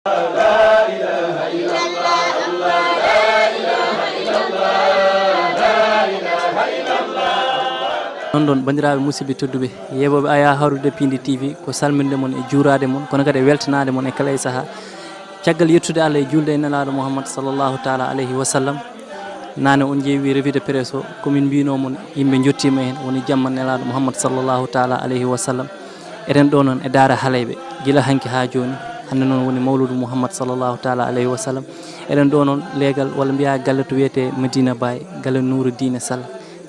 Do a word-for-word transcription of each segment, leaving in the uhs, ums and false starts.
Noon ɗon, banndiraaɓe musidɓe tedduɓe, yeeɓooɓe Aya Haarude Piindi T V, ko salminde mon e juuraade mon, kono kadi e weltanaade mon e kala e sahaa. Caggal yettude Allah e juulde e Nelaaɗo Muhammad sallallahu taala alayhi wa sallam, naane on ƴeewi revue de presse o, ko min mbiyno mon, yimɓe njottiima heen, woni jamma Nelaaɗo Muhammad sallallahu taala alayhi wa sallam. Eɗen ɗo noon e Daara Halayɓe, gila hanki haa jooni. Hannde noon woni mawludu Muhammad sallallahu taala alayhi wa sallam. Eɗen ɗo noon leegal, walla mbiyaa galle to wiyetee Madina Baye, galle Nuuru Diine Sall.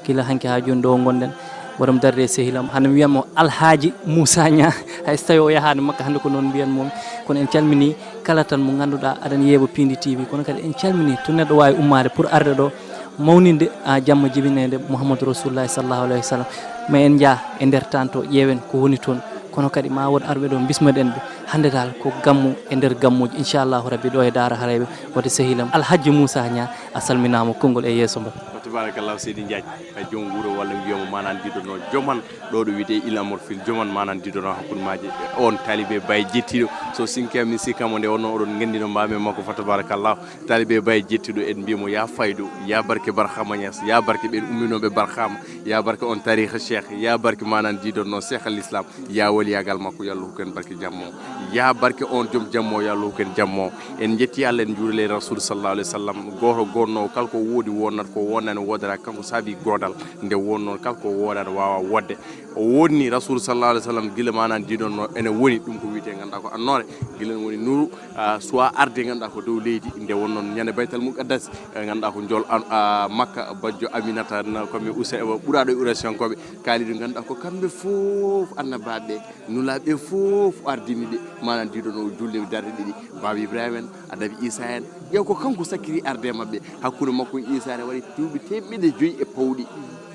Gila hanki haa jooni ɗo ngonɗen, waɗam darde e sehilam. Hannde mi wiyatmo Alhaaji Moussa Niang, hay so tawii o yahaani Makka hannde ko noon mbiyanmomi. Kono en calminii kala tan mo ngannduɗaa aɗa yeeɓa Piindi T V. Kono kadi en calminii to neɗɗo waawi ummaade pour arde ɗo, mawninde, a, jamma jibineede Muhammadu Rasulullahi sallallahu alayhi wa sallam. Ma en njah e nder tanto, ƴeewen ko woni toon. Kono kadi ma wood arɓe ɗo, mbismoɗen ɓe. Hannde dal ko gammu e nder gammuuji, inchallahu rabbi, ɗo e Daara Halayɓe. Waɗde sehilam Alhajji Moussa Niang, a salminaama, konngol e yeeso mum. Wa tabarakallahu, Seydi Ndiaye, a joom wuro, walla mbiyamo manandiɗo no joman, ɗo ɗo wiyetee Ile Amorphile, joman manandiɗo no hakkunde maaje. On taalibe Baye jettiɗo, so sinkami sikkamo nde wonno oɗon nganndi no mbami makko, fa tabarakallahu. Taalibe Baye jettiɗo, en mbiyamo ya faydu, ya barke Barhama Niass, ya barke ɓen umminoɓe Barhama, ya barke on tariha Cheikh, ya barke manandiɗo no Cheikh al Islam, ya waliyagal makko, yo Allah hokku en barke jammo. Ya barke on joom jammo, yo Allah hokku en jammo. En jetti Allah, en juurale Rasul sallallahu alayhi wa sallam. Gooto gonno kala ko woodi wonnata, ko wonnani woodata, kanko saabi goodal. Nde wonno kala ko woodaani waawa woodde. O woodni Rasul sallallahu alayhi wa sallam gila manandiɗo no ene woni, ɗum ko wiyetee ngannduɗaa ko annoore, gila ene woni nuru, a, suwa arde ngannduɗaa ko dow leydi. Nde wonno ñande Baytal Muqaddas, e ngannduɗaa ko njol an, a, Makka, bajjo Aminata, na, ko mi Usa-, ɓuraaɗo e Uraysiyankooɓe, kaalidu ngannduɗaa ko kamɓe fof annabaaɓe ɓe, nulaaɓe fof ardini ɓe, manandiɗo no julde darɗe ɗiɗi, Baaba Ibrahima en, Annabi Isa en, ƴeew ko kanko sakkiri arde maɓɓe, hakkunde makko e Isa ne waɗi duuɓi teemeɗɗe joyi e pawɗi,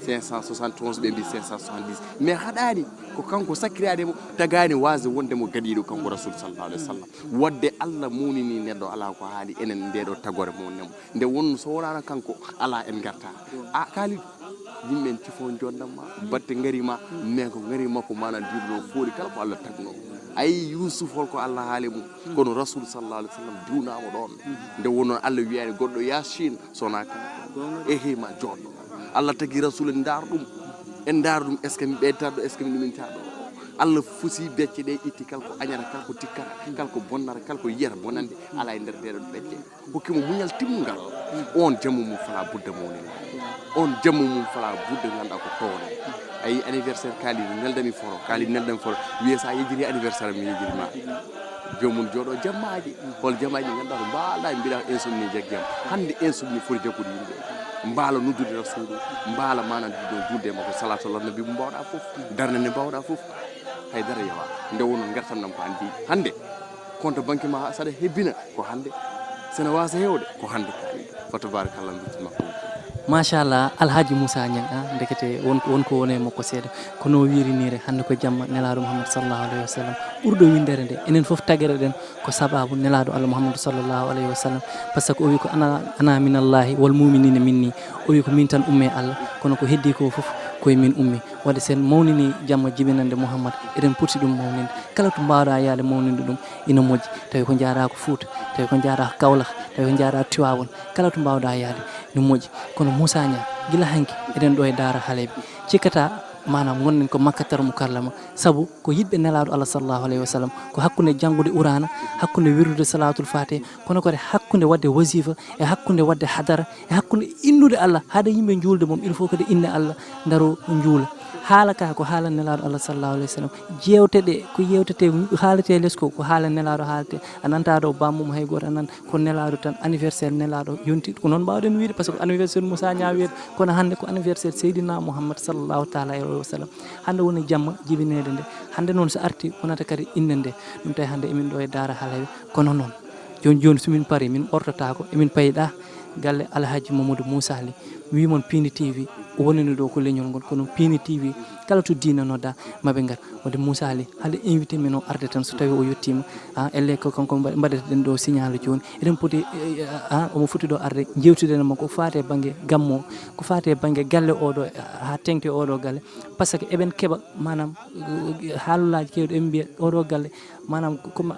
cinq cent soixante-onze, ɓe mbi cinq cent soixante-dix, mais haɗaani, ko kanko sakkiraade mo, tagaani waasde wonde mo gadiiɗo kanko Rasul sallallahu alayhi wa sallam. Waɗde Allah mawnini neɗɗo, alaa ko haali enen nde ɗo tagoore mawnde mo. Nde wonno so wonaano kanko, alaa en ngartaa. A, Kalidou, yimɓe en cifo jondam ma, batte ngari ma, mais ko ngari makko manandiɗo no foori kala ko Allah tagno. Ayi Yusuf, holko Allah haali mum? Kono Rasul sallallahu alayhi wa sallam diwnaama ɗoon. Nde wonno Allah wiyaani goɗɗo, "Ya Chine, so wonaa kanko." Ehe, ma joɗɗo. Allah tagi Rasul en ndaar ɗum. En ndaar ɗum, est-ce que mi ɓeydataa ɗo, est-ce que mi ɗumintaa ɗo? Allah fusi becce ɗe, itti kala ko añata, kala ko tikkata, kala ko bonnata, kala ko yiyata bonande, alaa e nder ɗeɗon becce. Hokki mo muñal timmungal. On jammu mum fala budda mawni. On jammu mum fala budda ngannduɗaa ko towno. A yii anniversaire Kalidou neldami photo, Kalidou neldami photo. Wiye sa yejjiti anniversaire am, mi yejjiti ma. Joomum jooɗo jammaaji. Hol jammaaji ngannduɗaa ko mbaalɗaa, mbiɗa ko insomnie jaggi am. Hannde insomnie foti jaggude yimɓe. Mbaala noddude Rasulu, mbaala manandiɗo julde makko, salatu ala nabi mo mbaawɗaa fof, darnde nde mbaawɗaa fof. Hay dara yawa. Nde wonno ngartam nam ko anndi. Hannde, compte banque ma saɗa hebbina, ko hannde. Sene waasa heewde, ko hannde. Fa tabarakallah, mbirti makko. Machallah, Alhaji Moussa Niang, a, ndekete won, won ko woni e makko seeɗa. Kono o wiiri nii rek, hannde ko jamma Nelaaɗo Muhammad sallallahu alayhi wa sallam. Ɓurɗo winndere nde, enen fof tagere ɗen ko sababu Nelaaɗo Allah Muhammadu sallallahu alayhi wa sallam. Par ce que o wi ko ana, ana minallahi wal muminina minni. O wi ko min tan ummi e Allah, kono ko heddi ko fof ko e min ummi. Waɗde sen mawnini jamma jibinande Muhammad, eɗen poti ɗum mawninde. Kala to mbaawɗaa yaade mawninde ɗum, ina moƴƴi. Tawi ko njaaraa ko Fuuta, tawi ko njaaraa ko Kawlax, tawi ko njaaraa Tiwaawan, kala to mbaawɗaa yaade, ina moƴƴi. Kono Moussa Niang, gila hanki eɗen ɗo e Daara Halayɓe. Cikkataa, maanaam, ngonɗen ko Makkatal Mukarrama, sabu ko yiɗɓe Nelaaɗo Allah sallallahu alayhi wa sallam, ko hakkunde janngude Quraana, hakkunde wirdude Salaatul Faatiha, kono kadi hakkunde waɗde wasifa, e hakkunde waɗde hadara, e hakkunde innude Allah, haade yimɓe juulde mum, il faut kadi inna Allah, ndaro njuula. Haala ka ko haala Nelaaɗo Allah sallallahu alayhi wa sallam. Jeewte ɗe, ko yeewtete, haalete les ko, ko haala Nelaaɗo haalete. A nanta ɗo bammum hay gooto, a nanta ko Nelaaɗo tan, anniversaire Nelaaɗo yonti, ko noon mbaawɗen wiyde, par ce que anniversaire Moussa Niang wiyde, kono hannde ko anniversaire Seydina Muhammad sallallahu taala alayhi wa sallam. Hannde woni jamma jibineede nde. Hannde noon so arti, wonata kadi innde nde. Ɗum tawi hannde emin ɗo e Daara Halayɓe, kono noon, jooni jooni so min parii, min ɓortotaako, emin payɗa galle Alhaji Mamadou Moussa Ly. Wi mon Piindi T V, wonani ɗo ko leñol ngol, kono Piindi T V kala to diina nodda maɓe ngar. Wadde Moussa Ali, hade invité men o arde tan, so tawi o yettima, a elle ko kanko mba- mbaɗeten ɗo signal jooni, eɗen poti, eh, a omo foti ɗo arde jewtiden e makko ko fate banggue gammo, ko fate banggue galle oɗo, ha tengte oɗo galle, par ce que eɓen keɓa manam haalulaji kewɗi, eɓe mbiya oɗo galle manam comme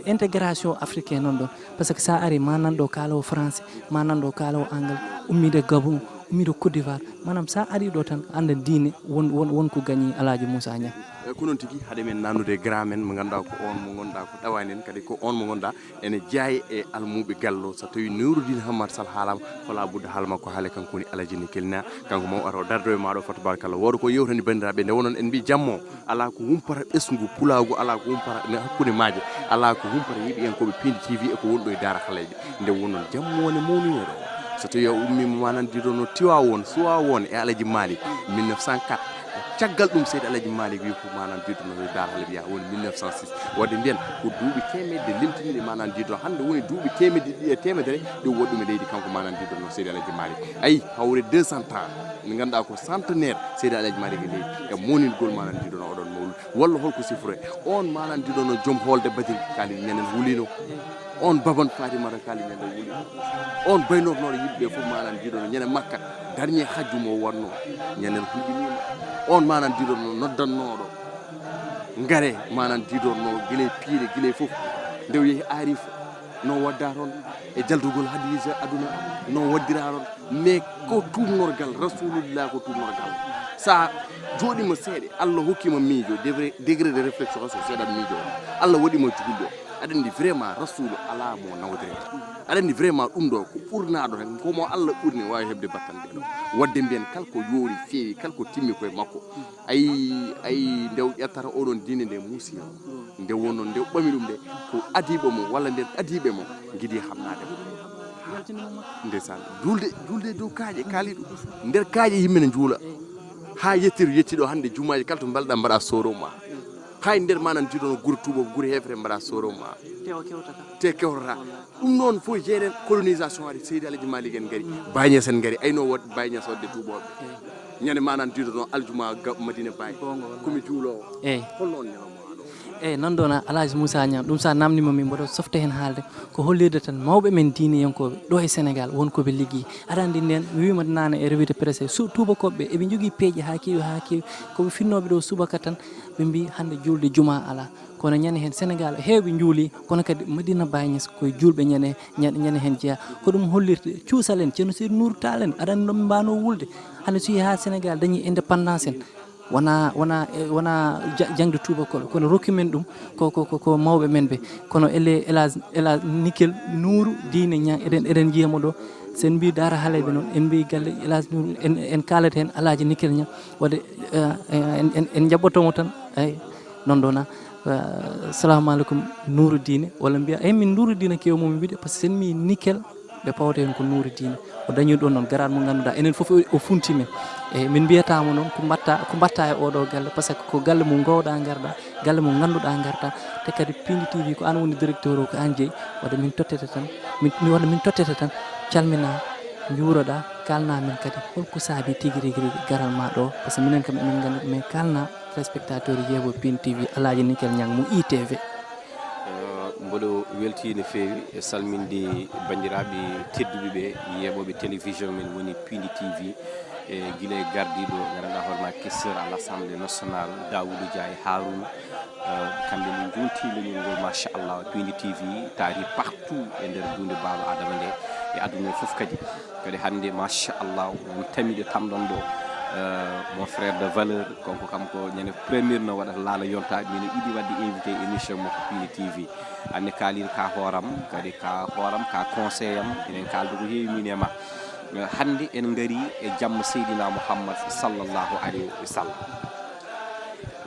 intégration africain noon ɗon, par ce que sa ari ma nan ɗo kaalawo français, ma nan ɗo kaalawo anglais, ummide Gabon, ummide Côte d'Ivoire, manam sa ari ɗo tan anda diine won won won ko gañi Alhaji Moussa Niang. E ko noon tigi, haade men nannude e grand men mo ngannduɗaa ko on mo ngannduɗaa ko ɗawani en, kadi ko on mo ngannduɗaa ene jeyaa e almuuɓe gallo. So tawii Nowruddin Hammat Sal haalaama, ko laa budda haala makko haale, kanko woni Alhaji Nikel Niang, kanko maw ara o dardo e maaɗo fa tabarakallah. Wooda ko yewtani banndiraaɓe nde wonon en mbii jammo alaa ko humpata ɓesngu pulaagu, alaa ko humpata ne hakkunde maaje, alaa ko humpata yeeɓiyankooɓe Piindi T V e ko woni ɗo e Daara Halayɓe. Nde wonnon jammo wone mawninooɗo. So tawii a ummiima manan diido no tiwa won, suwa won e Alhaji Malik mille neuf cent quatre. Caggal ɗum Seydi Alhaji Malik wi ko manan diido no Daara Halayɓe yaha woni mille neuf cent six. Wadde mbiyen ko duuɓi teemedde limtiniiɗe manan diido hannde woni duuɓi teemedde ɗiɗi e teemedere ɗum waɗi ɗum e leydi kanko manan diido no Seydi Alhaji Malik. Ayi, hawre deux cents ans. Nde ngannduɗaa ko centenaire Seydi Alhaji Malik e leydi e moningol manan diido no oɗon mawlud. Walla holko sifre on manan diido no joom hoolde Badiri Kaalidi Ñanen wulino. On baban Fatimata Kaalidi Ñanen wulino. On baynornoɗo yimɓe ɓe fof manan diido no Ñanen Makka. Darñe hajju mo wonno Ñanen hulɓinima. On manan diido no noddannoɗo ngare manan diido no gila e piire gila e fof nde o yehi Arifa. No wadda toon e jaldugol Hadija aduna no waddira toon. Mais ko tuumnorgal Rasulullah, ko tuumnorgal. Sa jooɗima seeɗe, Allah hokkima miijo, degré, degré de réflexion so seeɗan miijo o. Allah waɗima juulɗo. Aɗa andi vraiment Rasulu ala mo nawdere. Aɗa andi vraiment ɗum ɗo ko ɓurnaɗo tan, ko mo Allah ɓurni wawi heɓde battande ɗo. Wadde mbiyen kala ko yoori feewi, kala ko timmi koye makko. Ayi, ayi nde o ƴettata oɗon diine nde muusi nde wonno nde o ɓami ɗum nde ko adiiɓe mo walla nden adiiɓe mo gidi hamnade mo. Ndeysaan, julde julde dow kaaƴe kaali ɗum nder kaaƴe yimɓe ne njuula. Ha yettiru yetti ɗo hannde jumaaji kala to mbalɗa mbaɗa soro ma. Hay nder manan jiɗono gure tuuba gure hefre mbaɗa soro ma. Te kewtata. Ɗum noon fof jeeren colonisation ari Seydi Alaji Malik en ngari. Bañes en ngari ayno wod bañes wadde tuuboɓe. Ñande manan diidono aljuma ga Madina Baye. Komi juulowo. Eyyi. Holno on ñalawma waɗo? Eyyi, noon ɗon Alhaji Moussa Niang, ɗum sa namnima min mboɗo softa heen haalde. Ko hollirde tan mawɓe men diineyankooɓe ɗo e Sénégal won ko ɓe liggii. Aɗa anndi ndeen mi wiima naane e revue de presse, su tuubakooɓe ɓe eɓe njogii peeje haa keewi haa keewi. Ko ɓe finnooɓe ɗo subaka tan ɓe mbii hannde juulde juma alaa. Kono ñande heen Sénégal heewɓe njuulii, kono kadi Madina Baye Niass koye juulɓe ñande ñande ñande heen jeyaa. Ko ɗum hollirta cuusal en, Ceerno Seydou Nourou Tall en, aɗa anndi no ɓe mbaanoo wulde. Hannde so yehii haa Sénégal dañii indépendance en, wona wona wona jaŋde tuubakooɓe, kono rokki men ɗum ko ko ko mawɓe men ɓe. Kono ele elage elage Nickel Nourou Diine Niang, eɗen eɗen njiya mo ɗo. So en mbii Daara Halayɓe noon, en mbii galle elage Nourou, en en kaalata heen Alhaji Nickel Niang. Waɗde en en en njaɓɓoto mo tan. Eyi, noon ɗo na. Salamu aleykum Nourou Diine, walla mbiya eyi min Nourou Diine kew mo mi wiɗe, par ce que so en mbii Nickel ɓe pawata heen ko Nourou Diine. O dañi ɗon noon garaat mo ngannduɗaa enen fof o funti men. Eyyi, min mbiyata mo noon ko mbatta ko mbatta e oɗo galle, par ce que ko galle mo gowɗa garɗa, galle mo ngannduɗa garɗa. Te kadi Piindi T V ko an woni directeur o, ko an jeeyi. Wadde min tottete tan min wadde min tottete tan calmina, njuuroɗa, kalna min kadi holko saabi tigi rigi rigi garal ma ɗo, par ce que minen kam emin nganndi ko min kalna téléspectateur yeeɓo Piindi T V Alhaji Nickel Niang mo I T V. Mboɗo weltii no feewi e salminde banndiraaɓe tedduɓe ɓe yeeɓooɓe télévision men woni Piindi T V, e gila e gardiiɗo ngannduɗaa hoore ma questeur à l'Assemblée nationale Daoudou Dia e Harouna. Kamɓe ne njuulti leñol ngol machallah Piindi T V taari partout e nder duunde baaba Adama nde e aduna o fof kadi. Kadi hannde machallah on tamiɗo tamɗon ɗo mon frère de valeur, kanko kam ko ñande premier no waɗata laana yonta, mino yiɗi waɗde invité émission makko Piindi T V. Anne kaalin ka hooram kadi ka hooram ka conseil am, enen kaldu ko heewi min e ma. Hannde en ngari e jamma Seydina Mouhammad sallallahu alayhi wa sallam.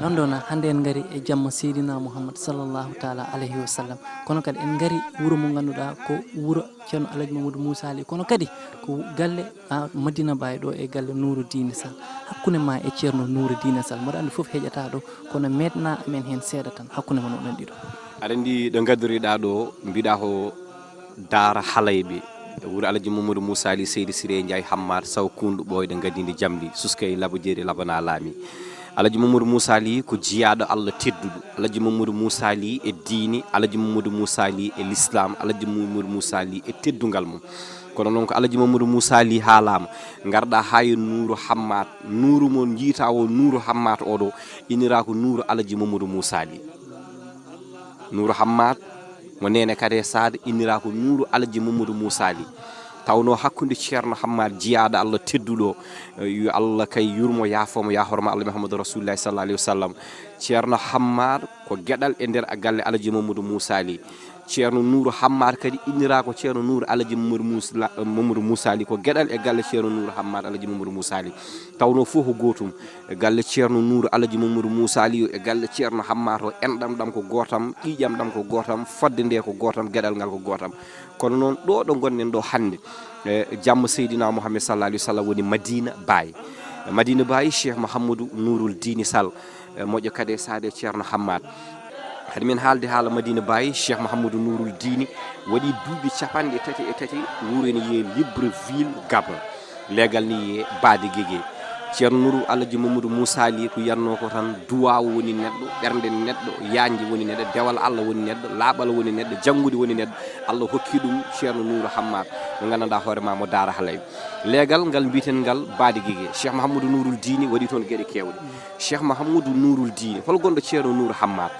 Noon ɗo na hannde en ngari e jamma Seydina Mouhammad sallallahu taala alayhi wa sallam, kono kadi en ngari wuro mo ngannduɗaa ko wuro Ceerno Alhaji Mamadou Moussa Ly, kono kadi ko galle Madina Baye ɗo e galle Nourou Diine Sall. Hakkunde ma e Ceerno Nourou Diine Sall, mboɗo anndi fof heƴata ɗo, kono meɗna amen heen seeɗa tan hakkunde mon oɗon ɗiɗo. Aɗa anndi ɗo ngaddoriɗa ɗo mbiɗa ko Daara Halayɓe, E wuro Alaji Mamadou Moussa Ly, Seydi Siré Ndiaye Hammar, saw kundu ɓooyɗo ngadindi jamli, suskay labo jeeri labana laami. Alaji Mamadou Moussa Ly ko jiyaaɗo Allah tedduɗo. Alaji Mamadou Moussa Ly e diini, Alaji Mamadou Moussa Ly e l'islam, Alaji Mamadou Moussa Ly e teddungal mum. Kono noon ko Alaji Mamadou Moussa Ly haalama, ngarɗa ha e Nuuru Hammar. Nuuru mo jiita o, Nuuru Hammar oɗo, innira ko Nuuru Alaji Mamadou Moussa Ly. Nuuru Hammar mo Nene Kade Saade, innira ko Nuuru Alaji Mamadou Moussa Ly. Tawno hakkunde Ceerno Hammar jiyaaɗo Allah tedduɗo, eh, yo Allah kay yurmo, yaafo mo, ya horma Allah Muhammadu Rasulullahi sallallahu alaihi wasallam. Ceerno Hammar ko geɗal e nder galle Alaji Mamadou Moussa Ly. Ceerno Nuuru Hammar kadi innira ko Ceerno Nuuru Alaji Mamadou Moussa, Mamadou Moussa Ly, ko geɗal e galle Ceerno Nuuru Hammar Alaji Mamadou Moussa Ly. Tawno fof ko gootum. E galle Ceerno Nuuru Alaji Mamadou Moussa Ly, e galle Ceerno Hammar o, enɗam ɗam ko gootam, ƴiiƴam ɗam ko gootam, fodde nde ko gootam, geɗal ngal ko gootam. Kono noon ɗo, ɗo gonɗen ɗo hannde, e jamma Seydina Mouhamed sallallahu alaihi wasallam woni Madina Baye. Madina Baye, Cheikh Mouhamadou Nouroul Dini Sall, e moƴƴo kadi e saade Ceerno Hammar. Hade men haalde haala Madina Baye, Cheikh Mouhamadou Nouroul Dini waɗi duuɓi capanɗe tati e tati wuro ene wiyee Libreville, Gabon. Leegal ni wiyee Baadi Gege. Ceerno Nuuru Alaji Mamadou Moussa Ly ko yiyatnoo ko tan duwaawu woni neɗɗo, ɓernde neɗɗo, yaajde woni neɗɗo, dewal Allah woni neɗɗo, laaɓal woni neɗɗo, janngude woni neɗɗo. Allah hokki ɗum Ceerno Nuuru Hammar, mo nganndanɗaa hoore ma mo Daara Halay. Leegal ngal mbiyeten ngal Baadi Gege. Cheikh Mouhamadou Nouroul Dini waɗi toon geɗe keewɗe. Cheikh Mouhamadou Nouroul Dini, hol gonɗo Ceerno Nuuru Hammar?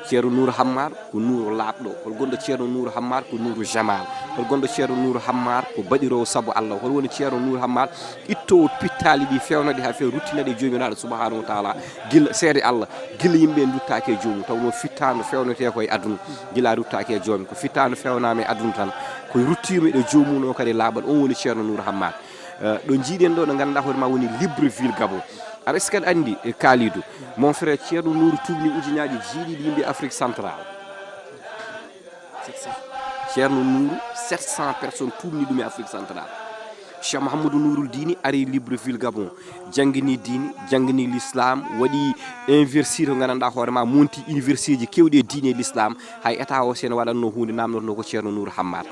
Ceerno Nuuru Hammar ko Nuuru laaɓɗo. Hol gonɗo Ceerno Nuuru Hammar? Ko Nuuru Jamal. Hol gonɗo Ceerno Nuuru Hammar? Ko baɗiroowo sabu Allah. Hol woni Ceerno Nuuru Hammar? Ittoowo pittaali ɗi, fewna ɗi haa feewa, ruttina ɗi e Joomiraaɗo Subhaanahu wa Taala, gila seede Allah, gila yimɓe nduttaaki e joomum, taw noon fittaandu fewnetee ko e aduna, gila ruttaaki e joomum, ko fittaandu fewnaama e aduna tan, ko ruttiima ɗo joomum o kadi laaɓal, on woni Ceerno Nuuru Hammar. Eh, ɗo njiiɗen ɗo, ɗo ngannduɗaa hoore ma woni Libreville, Gabon. Aɗa sikki aɗa anndi, eh, Kalidou, mon frère, Ceerno Nuuru tuubni ujunnaaji jeeɗiɗi yimɓe Afrique Centrale. Ceerno Nuuru, sept cents personnes tuubni ɗum e Afrique Centrale. Cheikh Mouhamadou Nouroul Dini ari Libreville, Gabon, janngini diine, janngini l'islam, waɗi université to nganndanɗaa hoore ma, monti université ji keewɗi e diine e l'islam. Hay état o, si ene waɗatnoo huunde, naamnotnoo ko Ceerno Nuuru Hammar.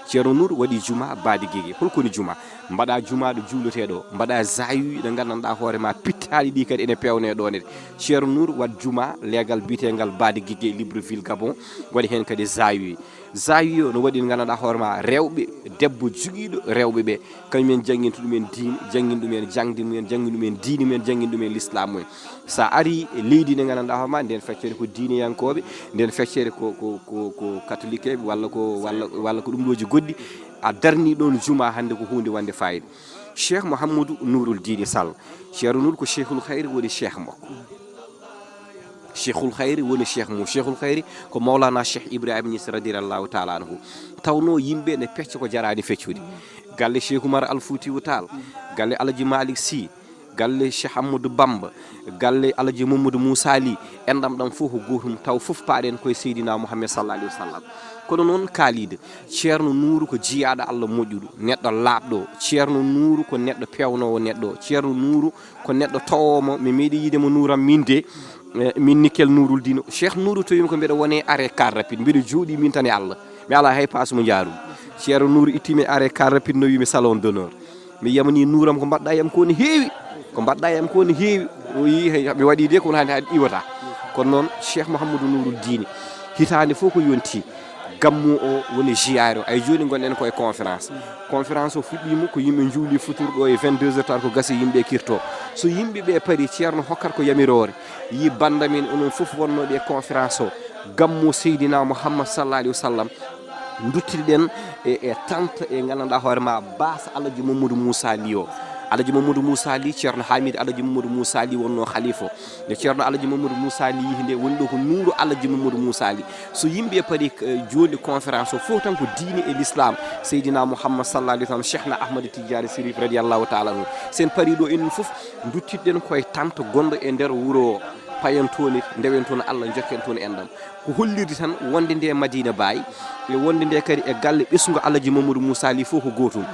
Ceerno Nuuru waɗi juma Baadi Gege. Hol ko woni juma? Mbaɗa juma ɗo juuletee ɗo, mbaɗa zawiya ɗo nganndanɗaa hoore ma, pittaali ɗi kadi ene peewnee ɗo ne. Ceerno Nuuru waɗ juma leegal biyeteengal Baadi Gege, Libreville, Gabon, waɗi heen kadi zawiya. Zawiya o no waɗi, nganndanɗaa hoore ma, rewɓe, debbo jogiiɗo rewɓe ɓe, kañum en jannginta ɗum en diine, janngin ɗum en jaŋde mum en, janngin ɗum en diine mum en, janngin ɗum en l'islam mum en. So a ari e leydi ndi nganndanɗaa hoore ma, nden feccere ko diineyankooɓe, nden feccere ko, ko, ko, ko katolikeeɓe, walla ko, walla, walla ko ɗum ɗooji goɗɗi, a darni ɗoon juma hannde, ko huunde wonde fayida. Cheikh Mouhamadou Nouroul Dini Sall, Ceerno Nuuru ko Cheikhul Khayri woni cheikh makko. Cheikhul Khayri woni cheikh mum. Cheikhul Khayri ko Mawlana Cheikh Ibrahima Niass radiyallahu taala anhu. Tawno yimɓe ne pecca ko jaraani feccude. Galle Cheikh Oumar Al Foutiyou Tall, galle Alaji Malick Sy, galle Cheikh Ahmadou Bamba, galle Alaji Mamadou Moussa Ly, enɗam ɗam fof ko gootum, taw fof paaɗen koye Seydina Mouhamed sallallahu alaihi wasallam. Kono noon, Kalidou, Ceerno Nuuru ko jiyaaɗo Allah moƴƴuɗo, neɗɗo laaɓɗo. Ceerno Nuuru ko neɗɗo peewnoowo neɗɗo. Ceerno Nuuru ko neɗɗo towoomo, mi meeɗi yiide mo nuuram min de, eh, min Nickel Nuurul Dino. Cheikh Nuuru towimi ko mbeɗa wone arrêt car rapide, mbeɗa jooɗi min tan e Allah. Mi alaa hay paas mo njaarumi. Ceerno Nuuru ittimi arrêt car rapide, nawimi salon d'honneur. Mi yamani nuuram, "Ko mbaɗɗa yam ko ne heewi? Ko mbaɗɗa yam ko ne heewi?" O yii, "Hey, mi waɗi de, kono hannde haɗa iwata." Kono noon, Cheikh Mouhamadou Nouroul Dini, hitaande fof ko yonti, gammu o woni ziyaare o. Ay jooni ngonɗen ko e conférence. Conférence o fuɗɗiima ko yimɓe njuuli futur ɗo e vingt-deux heures tard, ko gasi yimɓe kirto. So yimɓe ɓe pari, Ceerno hokkat ko yamiroore. Yi banda min onon fof wonnooɓe e conférence o, gammu Seydina Mouhammad sallallahu alaihi wasallam, duttiriɗen e, e tente e nganndanɗaa hoore ma baasa Alaji Mamadou Moussa Ly o. Alaji Mamadou Moussa Ly, Ceerno Hamidou Alaji Mamadou Moussa Ly wonnoo khalifa o. Nde Ceerno Alaji Mamadou Moussa Ly yihi nde, woni ɗo ko nuuru Alaji Mamadou Moussa Ly. So yimɓe pari, eh, jooni conférence o fof tan ko diine e l'islam, Seydina Mouhammad sallallahu alaihi wasallam, Cheikhna Ahmad Tidiane Chérif radiyallahu taala anhu. Sen pari ɗo enen fof, duttiɗen koye tente gonɗo e nder wuro o, payen toon, ndewen toon Allah, njokken toon enɗam. Ko hollirde tan wonde nde Madina Baye, e wonde nde kadi e galle ɓesngu Alaji Mamadou Moussa Ly fof ko gootum.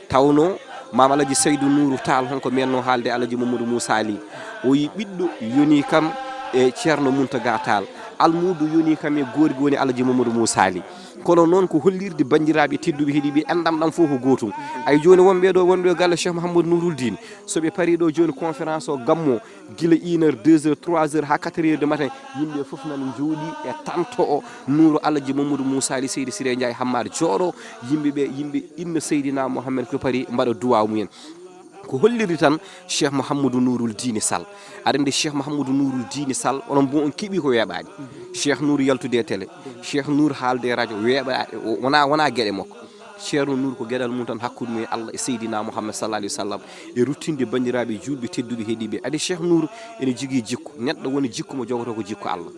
Tawno Maam Alaji Saydu Nuuru Taal, honko menno haalde Alaji Mamadou Moussa Ly, o yi ɓiɗɗo yoni kam e Ceerno Muntaga Taal. Almuudo yoni kam e goorgi woni Alhaji Mamadou Moussa Ly. Kono noon ko hollirde banndiraaɓe tedduɓe heɗiiɓe, enɗam ɗam fof ko gootum. Ay jooni wonɓe ɗo, wonɓe galle Cheikh Mouhamadou Nouroul Dine, so ɓe parii ɗo jooni conférence o gammo, gila une heure, deux heures, trois heures haa quatre heures de matin, yimɓe fof nana njooɗi e tanto o, Nuuru Alhaji Mamadou Moussa Ly, Seydi Siré Ndiaye Hammar jooɗo, yimɓe ɓe, yimɓe inna Seydina Mohamed ko parii mbaɗa duwaaw mumen. Ko holliri tan Cheikh Mouhamadou Nouroul Dine Sall. Aɗa anndi Cheikh Mouhamadou Nouroul Dine Sall, onon mbo on keɓi ko weeɓaani. Cheikh Nour yaltude e télé, Cheikh Nour haalde e radio, weeɓa, o-, wona, wona geɗe makko. Ceerno Nour ko geɗal mum tan hakkunde mum e Allah e Seydina Mouhamed sallallahu alayhi wa sallam, e ruttinde banndiraaɓe juulɓe tedduɓe heɗiiɓe. Adi Cheikh Nour ene jogii jikku. Neɗɗo woni jikku mo jogotoo ko jikku Allah.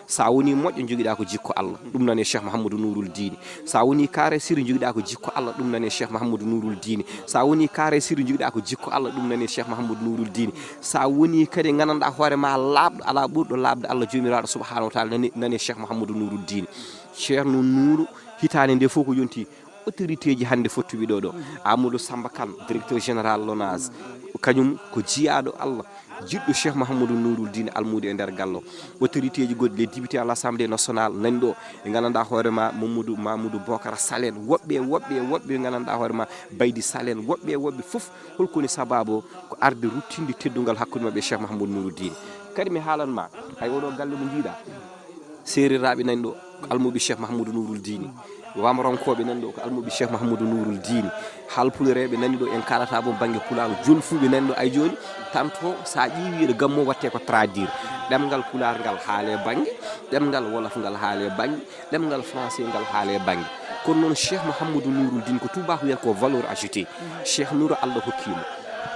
Sa woni moƴƴo, jogiɗa ko jikku Allah. Ɗum nane Cheikh Mouhamadou Nouroul Dine. Sa woni kare sirri, jogiɗa ko jikku Allah. Ɗum nane Cheikh Mouhamadou Nouroul Dine. Sa woni kare sirri, jogiɗa ko jikku Allah. Ɗum nane Cheikh Mouhamadou Nouroul Dine. Sa woni kadi gandanɗa hoore ma laaɓɗo, ala ɓurɗo laaɓde Allah Joomiraaɗo subhanahu wa taala, nane, nane Cheikh Mouhamadou Nouroul Dine. Ceerno Nour, hitaande nde fof ko yonti. Autorité ji hannde fottuɓe ɗo ɗo. Amadou Samba Kane, directeur général Lonase, kañum ko jiyaaɗo Allah, jiɗɗo Cheikh Mouhamadou Nouroul Dine Almuudo e nder gallo. Autorité ji goɗɗi, les députés à l'Assemblée nationale nani ɗo, ɓe gandanɗa hoore ma Mamadou, Mamadou Bokara Salen, woɓɓe, woɓɓe, woɓɓe ɓe gandanɗa hoore ma Baydi Salen, woɓɓe, woɓɓe fof. Holko woni sababu o? Ko arde ruttinde teddungal hakkunde maɓɓe e Cheikh Mouhamadou Nouroul Dine. Kadi mi haalan ma, hay oɗo galle mo jiiɗa, Seereeraaɓe nani ɗo ko almuuɓe Cheikh Mahamoudou Nouroul Dine. Wamronkooɓe nani ɗo ko almuuɓe Cheikh Mahamoudou Nouroul Dine. Haalpulereeɓe nani ɗo, en kaalata boom bannge pulaar. Jolfuuɓe nani ɗo, ay jooni, tanto so a ƴeewi eɗo gammo watte ko traduire. Ɗemngal pulaar ngal haale bannge, ɗemngal wolof ngal haale bannge, ɗemngal français ngal haale bannge. Kono noon Cheikh Mahamoudou Nouroul Dine ko tubaako wiyata ko valeur ajoutée. Cheikh Nour Allah hokkiimo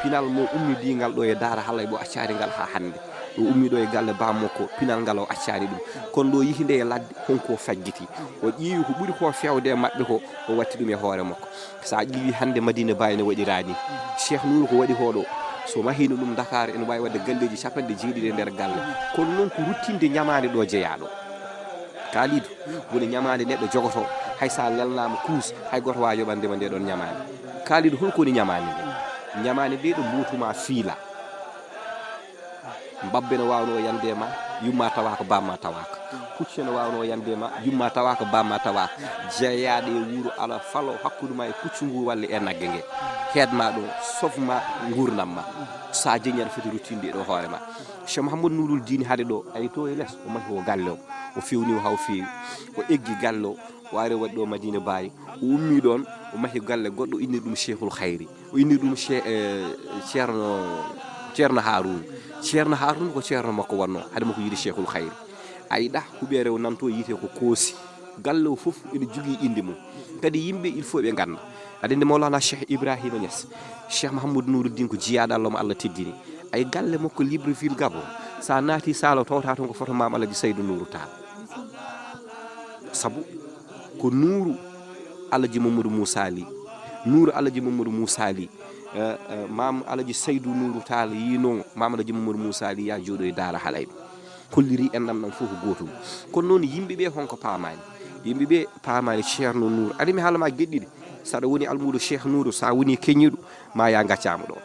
pinal mo ummidingal ɗo e Daara Halay, o accaani ngal haa hannde. O ummi ɗo e galle bammakko, pinal ngal o accaani ɗum. Kono ɗo yihi nde e ladde, honko fajjiti? O ƴeewi ko ɓuri ko fewde e maɓɓe ko, o watti ɗum e hoore makko. Sa ƴeewi hannde Madina Baye ne waɗi rani. Cheikh Nour ko waɗi ko ɗo, so mahino ɗum Dakar, ene wawi waɗde galleji capanɗe jeeɗiɗi e nder galle. Kono noon ko ruttinde ñamaande ɗo jeyaɗo. Kalidou, woni ñamaande neɗɗo jogoto, hay sa lelnama kuus, hay goto wawa yoɓandema nde ɗon ñamaande. Kalidou, holko woni ñamaande nde? Ñamaande nde ɗo mbotuma fiila. Mbabbe ne waawno o yande ma, yumma tawaaka, bamma tawaaka. Puccu ne waawno o yande ma, yumma tawaaka, bamma tawaaka. Jeeyaaɗo e wuro ala falo hakkunde ma e puccu ngu walla e nagge nge. Heedma ɗo, sofma ngurnam ma. Sa jeñi aɗa foti ruttinde ɗo hoore ma. Cheikh Mouhamadou Nouroul Dine hade ɗo, ay to e les, o mahi o galle o. O fewni o haa o fewi. O eggi galle o, o ari o waɗi ɗo Madina Baye. O ummi ɗon, o mahi galle goɗɗo, o inni ɗum Cheikhul Khayri. O inni ɗum Che-, eh, Ceerno, Ceerno Haroun. Ceerno Haroun ko ceerno makko wonno, hade makko yiide Cheikhul Khayri. Ay ɗa, huɓeere o nanto yiite ko koosi. Galle o fof ene jogii innde mum. Kadi yimɓe, il faut ɓe ngannda. Aɗa anndi Mawlana Cheikh Ibrahima Niass, Cheikh Mahamoudou Nouroul Dine ko jiyaaɗo Allah mo Allah teddini. Ay galle makko Libreville Gabon, sa naati saalo tawta toon ko foto Maam Alhaji Saydou Nourou Tall. Sabu ko Nuuru Alhaji Mamadou Moussa Ly, Nuuru Alhaji Mamadou Moussa Ly, eh, eh, Maam Alhaji Saydou Nourou Tall yino Maam Alhaji Mamadou Moussa Ly ya jooɗo e Daara Halay. Holliri enɗam ɗam fof ko gootum. Kono noon yimɓe ɓe honko paamaani? Yimɓe ɓe paamaani Ceerno Nour. Aɗa mi haala ma geɗe ɗiɗi. Saɗa woni almuudo Cheikh Nour, sa woni keñiiɗo, ma ya gaccama ɗo.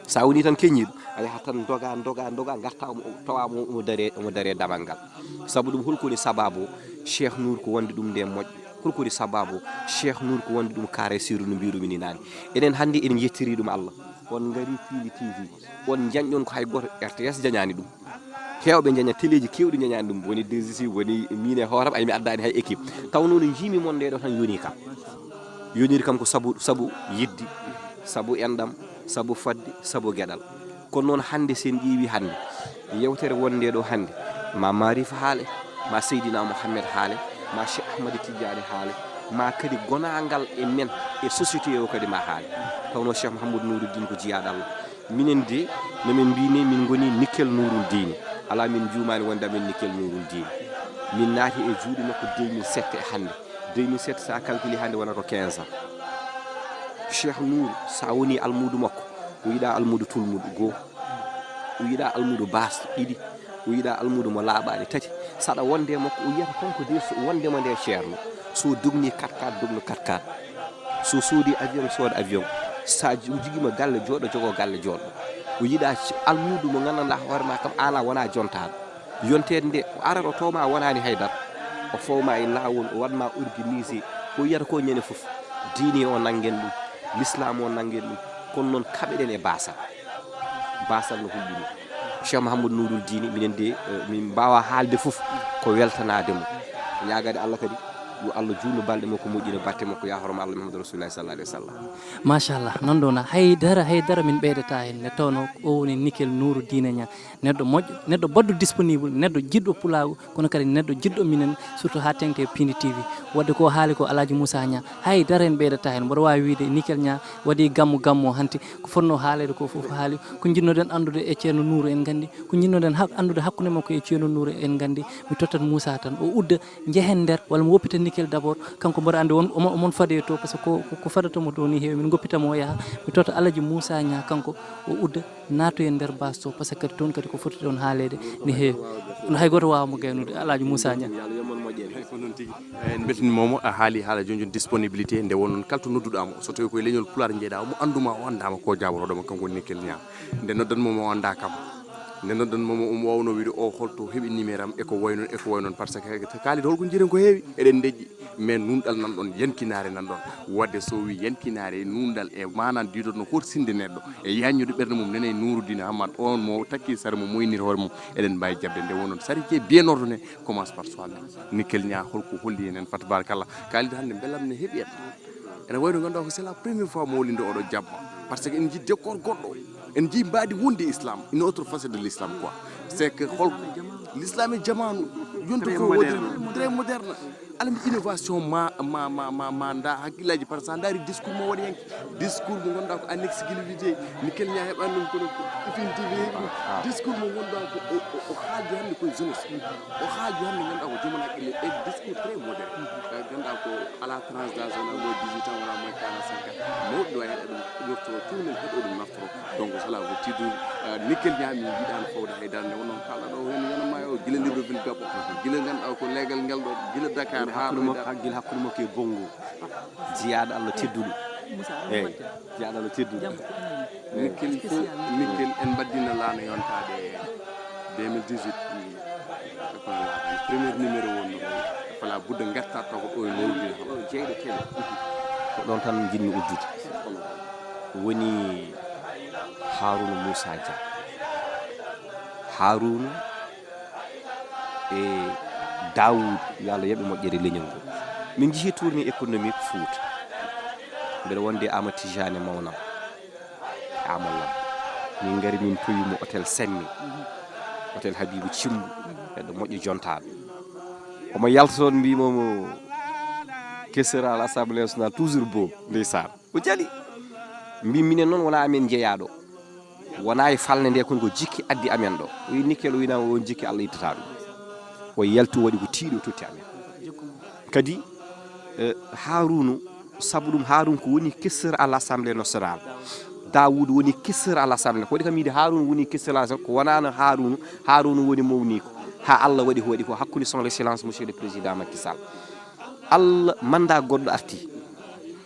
Sa woni tan keñiiɗo, a yahat tan doga, doga, doga, garta omo, tawa omo, omo dare, omo dare damal ngal. Sabu ɗum holko woni sababu? Cheikh Nour ko wonde ɗum nde moƴƴo. Holko woni sababu? Cheikh Nour ko wonde ɗum kaare sirru no mbiɗumi ni nani. Enen hannde enen yettiri ɗum Allah. On ngari Piindi T V. On jañɗon ko hay gooto R T S jañaani ɗum. Heewɓe jaña teleeji keewɗi jañaani ɗum. Woni D J C, woni miin e hooram, ay mi addaani hay équipe. Taw noon njiimi mon nde ɗo tan yoni kam. Yoniri kam ko sabu, sabu yidde, sabu enɗam, sabu fodde, sabu geɗal. Kono noon hannde sen ƴeewi hannde, yewtere wonde ɗo hannde, ma Maarifa haale, ma Seydina Mouhamed haale, ma Cheikh Ahmad Tidiane haale, ma kadi gonangal e men e société o kadi ma haale. Tawno Cheikh Mouhamadou Nouroul Dine ko jiyaaɗo Allah. Minen de, no min mbini, min ngoni Nickel Nouroul Dine. Alaa min njuumaani wonde amin Nickel Nouroul Dine. Min naati e juuɗe makko deux mille sept e hannde. Deux mille sept, sa calculi hannde wonata ko quinze ans. Cheikh Nour, sa woni almuudo makko, o yiɗa almuudo tulmuɗo goo. O yiɗa almuudo baasɗo ɗiɗi. O yiɗa almuudo mo laaɓaani tati. Saɗa wonde e makko, o yiyata kanko de so wonde mo nde ceerno. So dogni quatre-quatre, dogno quatre-quatre. So soodi avion, sooda avion. Sa ji-, o jogima galle jooɗo, jogo galle jooɗo. O yiɗa c-, almuudo mo gandanɗa hoore ma kam ala wona jontaaɗo. Yonteede nde o arata o tawma a wonaani haydara, o fawma e laawol, o waɗma organisé ko yiyata ko ñande fof. Diine o nanngen ɗum, l'islam o nanngen ɗum, kono noon kaɓeɗen e baasal. Baasal no hulɓini. Cheikh Mouhamadou Nouroul Dine, minen de, eh, min mbaawa haalde fof ko weltanaade mo. Ñaagaade Allah kadi yo Allah juutnu balɗe makko, moƴƴina batte makko, yaa horma Allah Mouhamadou Rasulullah sallallahu alaihi wasallam. Machallah, noon ɗo na haydara, haydara min ɓeydata heen, nde tawno o woni Nickel Nouroul Dine Niang. Neɗɗo moƴƴo, neɗɗo baɗɗo disponible, neɗɗo jiɗɗo pulaagu, kono kadi neɗɗo jiɗɗo minen, surtout haa teŋti e Pindi T V. Waɗde ko haali ko Alhaji Moussa Niang, hay dara en ɓeydata heen. Mboɗo waawi wiyde Nickel Niang waɗi gammu, gammu o hanti. Ko fotnoo haaleede ko fof haali. Ko njiɗnoɗen anndude e Ceerno Nuuru en nganndi. Ko njiɗnoɗen hak-, anndude hakkunde makko e Ceerno Nuuru en nganndi. Mi tottat Moussa tan, o udda, njehen nder, walla mi woppita Nickel d'abord. Kanko mboɗo anndi on, omo, omon fade to, par ce que ko, ko, ko fadata mo to ni heewi. Min ngoppita mo o yaha. Mi totta Alhaji Moussa Niang, kanko o udda. Naatoyen nder baas to, par ce que kadi toon kadi ko foti toon haaleede ne heewi. Kono hay gooto waawaa mo gaynude, Alhaji Moussa Niang. Yo Allah yoɓ mon moƴƴere. Hay ko noon tigi. Eh, en mbeltaniima mo, a haali haala jooni jooni disponibilité, nde won noon kala to nodduɗaa mo, so tawii ko e leñol Pulaar njeyaa, omo annduma, o anndaama ko jaabotoɗo mo, kanko woni Nickel Niang. Nde noddan mo, mo anndaa kam. Nde noddan mo, mo omo waawno wiide o holto heɓi numéro am, e ko wayi noon, e ko wayi noon, par ce que Khalid, holko njiɗen ko heewi, eɗen ndeƴƴi. Mais nuunɗal nan ɗon, yankinaare nan ɗon. Wadde so wii yankinaare e nuunɗal e maanaan diidol no horsinde neɗɗo e yaññude ɓernde mum, nene e Nuuruddin Hammat, on mo takki sara mo moynir hoore mum, eɗen mbaawi jaɓde nde wonnoon. Charité bien ordonnée commence par soi-même. Nickel Niang, holko holli en en, fa tabarakallah. Kaalid hannde mbelam ne heɓi en. Ene wayi no ngannduɗaa ko c'est la première fois mo wolindo oɗo jaɓma. Par ce que en njii décor goɗɗo. En njii mbaadi wonde islam, une autre facette de l'islam quoi. C'est que holko l'islam e jamaanu, yonti ko woni très moderne. Alam innovation ma, ma, ma, ma, ma nda hakkillaaji, par ce que sa ndaari discours mo waɗi hanki, discours mo ngannduɗaa ko annexe gila wiide, Nickel Niang heɓani ɗum kono ko Pindi T V heɓi ɗum. Discours mo ngannduɗaa ko o, o, o haaldi hannde koye jeunesse. O haaldi hannde ngannduɗaa ko joom en hakkille, e discours très moderne. Eh, ngannduɗaa ko alaa tranche d'âge, wona moins dix-huit ans, wona moins quarante-cinq ans. Mawɗo ɗo heɗa ɗum, yotto tuunen heɗo ɗum naftoro. Donc, cela veut dire, euh, Nickel Niang, min njiɗaano fawde hay dara nde wonno kala ɗo heen, yana maayo, gila Libreville Gabon, gila ngannduɗaa ko leegal ngal ɗo, gila Dakar haa ɗo e Dakar. Gila hakkunde makko e Bongo, jiyaaɗo Allah tedduɗo. Eeyi, jiyaaɗo Allah tedduɗo. Eeyi. Nickel fof, Nickel en mbaɗdino laana yontaade deux mille dix-huit. Ko premier numéro wonno, fala budda ngarta taw ko ɗo e Mawlidi. Jeyɗo télé. Ko ɗon tan njiɗmi uddude. Woni Harouna Moussa Dia. Harouna e Daoud, yo Allah yoɓ ɓe moƴƴere leñol ngol. Min njehii tournée économique Fouta. Mbeɗa wondi e Amadou Tijani mawnam. Amadou Lam. Min ngari min towi mo hôtel Semmi. Hôtel Habibou Cimbu. Neɗɗo moƴƴo jontaaɗo. Omo yalta toon mbimo mo questeur à l'Assemblée nationale toujours beau. Ndeysaan. O jali. Mbi minen noon wona amen jeyaa ɗo. Wona e falnde nde kono ko jikki addi amen ɗo. O wi Nickel o winama o jikki Allah ittata ɗum. O yalti o waɗi ko tiiɗo totti amen. Kadi, eh, Harouna, sabu ɗum Harouna ko woni questeur à l'Assemblée nationale. Daoud woni questeur à l'Assemblée. Ko waɗi kam yiide Harouna woni questeur à l'Assemblée. Ko wonano Harouna, Harouna woni mawni ko. Ha Allah waɗi ko waɗi ko hakkunde son excellence monsieur le président Macky Sall. Allah manda goɗɗo arti.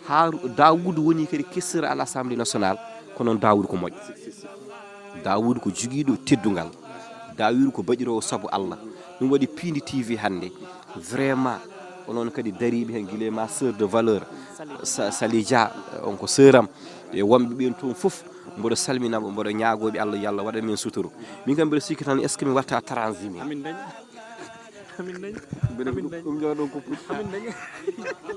Haa Daawuud woni kadi questeur à l'Assemblée nationale, ko noon Daawuud ko moƴƴo. Daawuud ko jogiiɗo teddungal. Daawuud ko baɗiroowo sabu Allah. Ɗum waɗi Piindi T V hannde. Vraiment, onon kadi dariiɓe heen, gila ma sœur de valeur, Sa-, Sali Dia, on ko sœur am. E wonɓe ɓeen toon fof, mboɗo salmina ɓe, mboɗo ñaagoo ɓe Allah, yo Allah waɗan men suturu. Min kam mbiɗo sikki tan, est-ce que mi watta transhumé? Amin dañ. Amin dañ. Mbeɗa Amin ko dañ. Ɗum jooɗo ko puɗɗi. Amin dañ.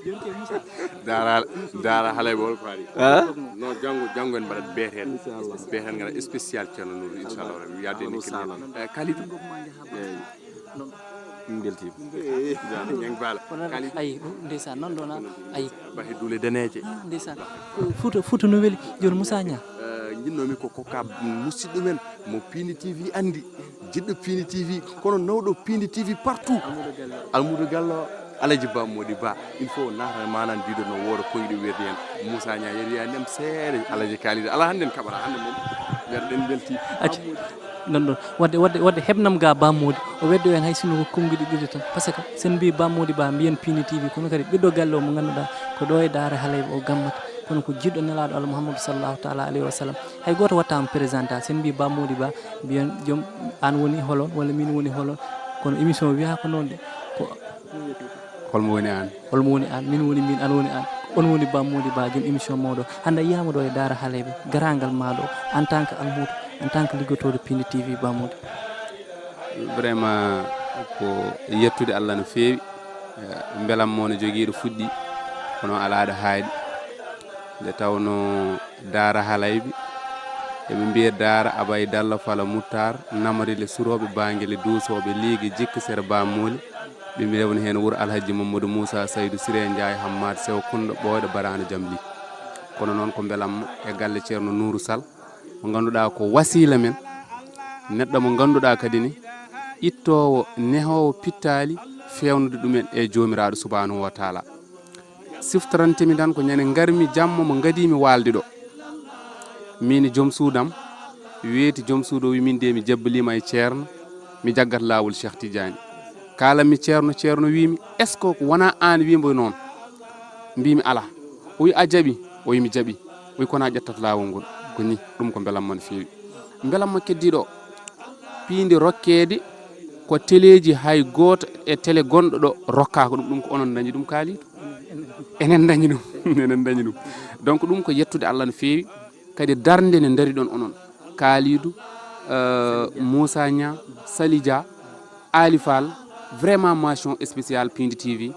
Joni ke Moussa. Daara, daara halay bol ko ari. Ah? No, janngo, janngo en mbaɗat beeten. Inchallah. Beeten ngara spécial Ceerno Nuuru, inchallah. Yaade ni kadi. Eh, Kalidou. Eyi. Min mbeltiima. Eyi. Ñang Bala. Kalidou. Ayi, ɗum ndeysaan noon ɗo na. Ayi. Bahe duule daneeje. Ah, ndeysaan. Ko Fuuta, Fuuta no weli. Joni Moussa Niang. Eh, njinnoomi ko kokka musidɗo men mo Piindi T V anndi. Jiɗɗo Piindi T V, kono nawɗo Piindi T V partout. Almuudo Gallo. Almuudo Gallo, Alaji Ba Mody Ba. Il faut naata manan diido no wooda koyɗe weerdi hen. Moussa Niang yeru ya nem seere, Alaji Kalidou. Ala hannde en kaɓata, hannde moom, weerɗen belti. Acca. Ba Mody. Nan ɗon. Wadde, wadde, wadde heɓnam ga Ba Mody. O weddo en hay sinno ko konnguɗi ɗiɗi tan. Par ce que sen mbi Ba Mody Ba, mbiyen Piindi T V, kono kadi ɓiɗɗo galle o mo ngannduɗaa ko ɗo e Daara Halay o gammata. Kono ko jiɗɗo Nelaaɗo Allah Muhammadu sallallahu taala alayhi wa sallam. Hay gooto wattaama présentation. Sen mbii Ba Mody Ba, mbiyen joom, aan woni holon walla miin woni holon. Kono émission wiyaa ko noon de. Ko holmo woni aan? Holmo woni aan? Miin woni miin, aan woni aan. On woni Ba Mody Ba, joom émission mawɗo. Hannde a yiyaama ɗo e Daara Halayɓe, garaangal maa ɗo, en tant que almuudo, en tant que liggotooɗo Piindi T V, Ba Mody. Vraiment, ko yettude Allah no feewi. Eh, mbelamma no jogiiɗo fuɗɗi, kono alaa ɗo haaɗi. Nde tawnoo Daara Halayɓe, eɓe mbiya Daara Abay Dalla Fala Muttar, Namari le Surooɓe, Baangele Duusooɓe, Liige Jikka Sere Ba Mooli. Ɓe mbiya woni heen wuro Alhaji Mamadou Moussa Saydou Siré Ndiaye Hammad Sew Kunda Ɓooyɗo Baraana Jamli. Kono noon ko mbelamma e galle Ceerno Nuuru Sal, mo ngannduɗaa ko wasiila men, neɗɗo mo ngannduɗaa kadi ni ittoowo, nehoowo pittaali, feewnude ɗumen e Joomiraaɗo Subhaanahu wa Taala. Siftorantemi tan ko ñande ngarmi jamma mo ngadimi waalde ɗo. Min e joom suudam weeti, joom suudu o wi min de mi jabbaliima e Ceerno, mi jaggat laawol Cheikh Tidiane. Kaalanmi Ceerno, Ceerno wiimi, est-ce que ko wonaa aan wiimbo noon? Mbiimi alaa. O wi a jaɓi? O wi mi jaɓi. O wi kono a ƴettat laawol ngol. Ko ni, ɗum ko mbelamma no feewi. Mbelamma keddiiɗo o, piindi rokkeede ko teleeji hay gooto e tele gonɗo ɗo rokkaaka ɗum. Ɗum ko onon ndañi ɗum, Kalidou. Enen ndañi ɗum. Enen ndañi ɗum. Donc ɗum ko yettude Allah no feewi. Kadi darnde nde ndariɗon onon, Kalidou, euh, Moussa Niang, Sali Dia, Ali Fall, vraiment mention spéciale Piindi T V,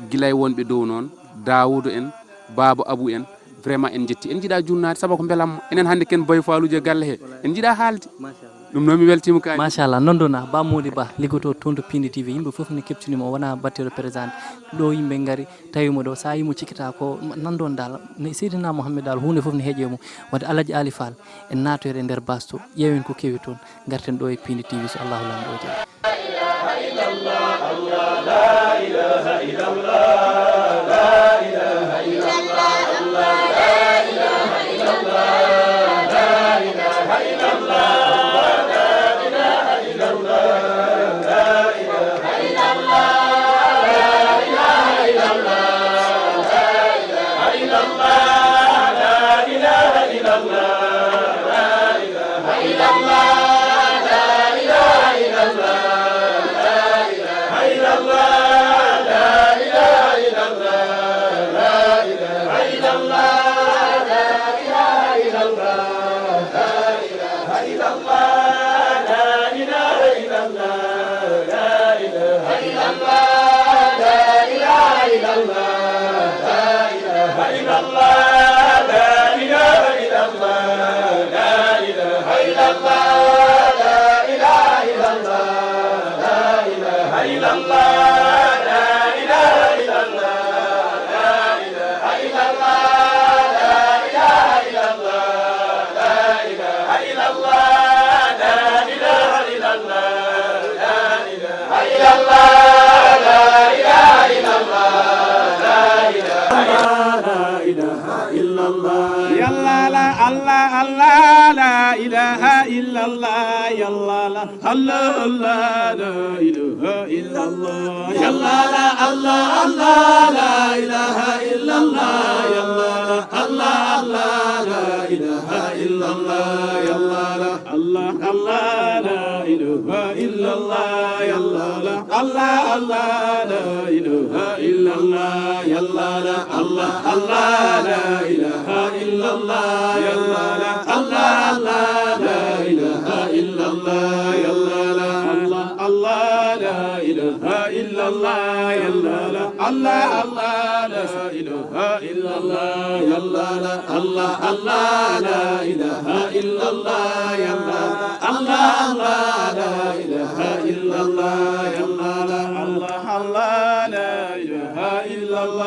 gila e wonɓe dow noon, Daawudu en, Baaba Abu en, vraiment en njetti. En njiɗaa junnaade, sabu ko mbelamma. Enen hannde ken Baye Falluuji e galle he, en njiɗaa haalde. Ɗum noon mi weltiima kaani. Machallah, non ɗon ah, Ba Mody Ba, liggotoo toon to Piindi T V. Yimɓe fof ne keɓtini mo, o wonaa batteɗo présent. Ɗo yimɓe ngari, tawi mo ɗo, so a yii mo cikkata ko nanndon dal. Ne Seydina Mohamed dal, huunde fof ne heeƴe mo. Wadde Alhaji Ali Fall, en naatoyre e nder base to, ƴeewen ko kewi toon, ngarten ɗo e Piindi T V so Allahu Laamɗo o jaɓi. Yalla la Allah, Allah, la ilaha illallah, yalla la Allah, Allah, la ilaha illallah, yalla la Allah, Allah, la ilaha illallah, yalla la Allah, Allah, la ilaha illallah, yalla la Allah, Allah, la ilaha illallah, yalla la Allah, Allah, la ilaha illallah, yalla la Allah, Allah, la ilaha illallah, yalla la Allah, Allah, la ilaha illallah, yalla la Allah, Allah, la ilaha illallah, yalla la Allah, Allah, la ilaha illallah, yalla la Allah, Allah, la ilaha illallah, yalla la Allah, Allah, la ilaha illallah, yalla la Allah, Allah, la ilaha illallah, yalla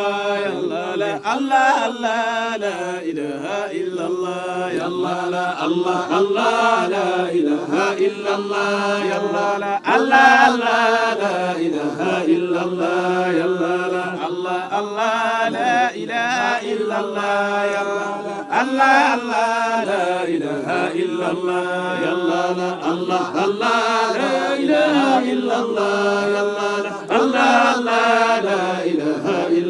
la Allah, Allah, la ilaha illallah, yalla la Allah, Allah, la ilaha illallah, yalla la Allah, Allah, la ilaha illallah, yalla la Allah, Allah, la ilaha illallah, yalla la Allah, Allah, la ilaha illallah, yalla la Allah, Allah, la ilaha illallah, yalla la Allah, Allah, la ilaha illallah.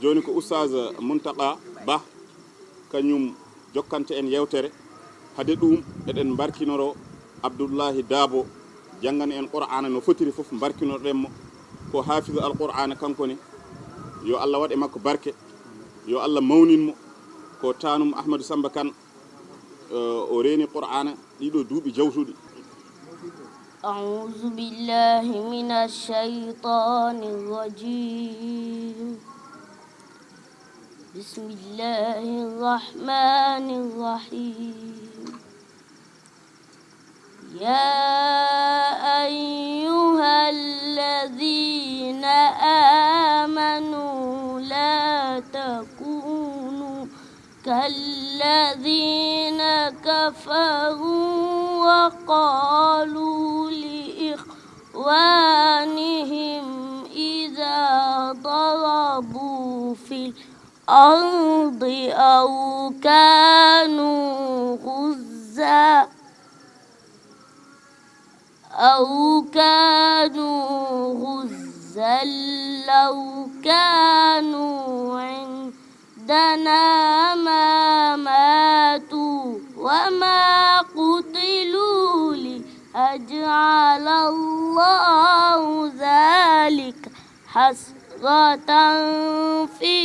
Jooni ko Oustaz Muntaka Bah, kañum jokkanta en yewtere. Hade ɗum, eɗen mbarkinoro Abdullahi Dabo, janngana en Qur'aana no fotiri fof, mbarkinoɗen mo. Ko haafizu Alqur'aana kanko ne, yo Allah waɗ e makko barke, yo Allah mawnin mo. Ko taanum Ahmadu Samba Kan, eh, o reeni Qur'aana ɗiɗo duuɓi jawtuɗi. أعوذ بالله من الشيطان الرجيم. بسم الله الرحمن الرحيم. يا أيها الذين آمنوا لا تكونوا كالذين كفروا وقالوا لإخوانهم إذا ضربوا في الأرض أو كانوا غزا أو كانوا غزا لو كانوا عندنا ما ماتوا وما قتلوا ليجعل الله ذلك حسرة في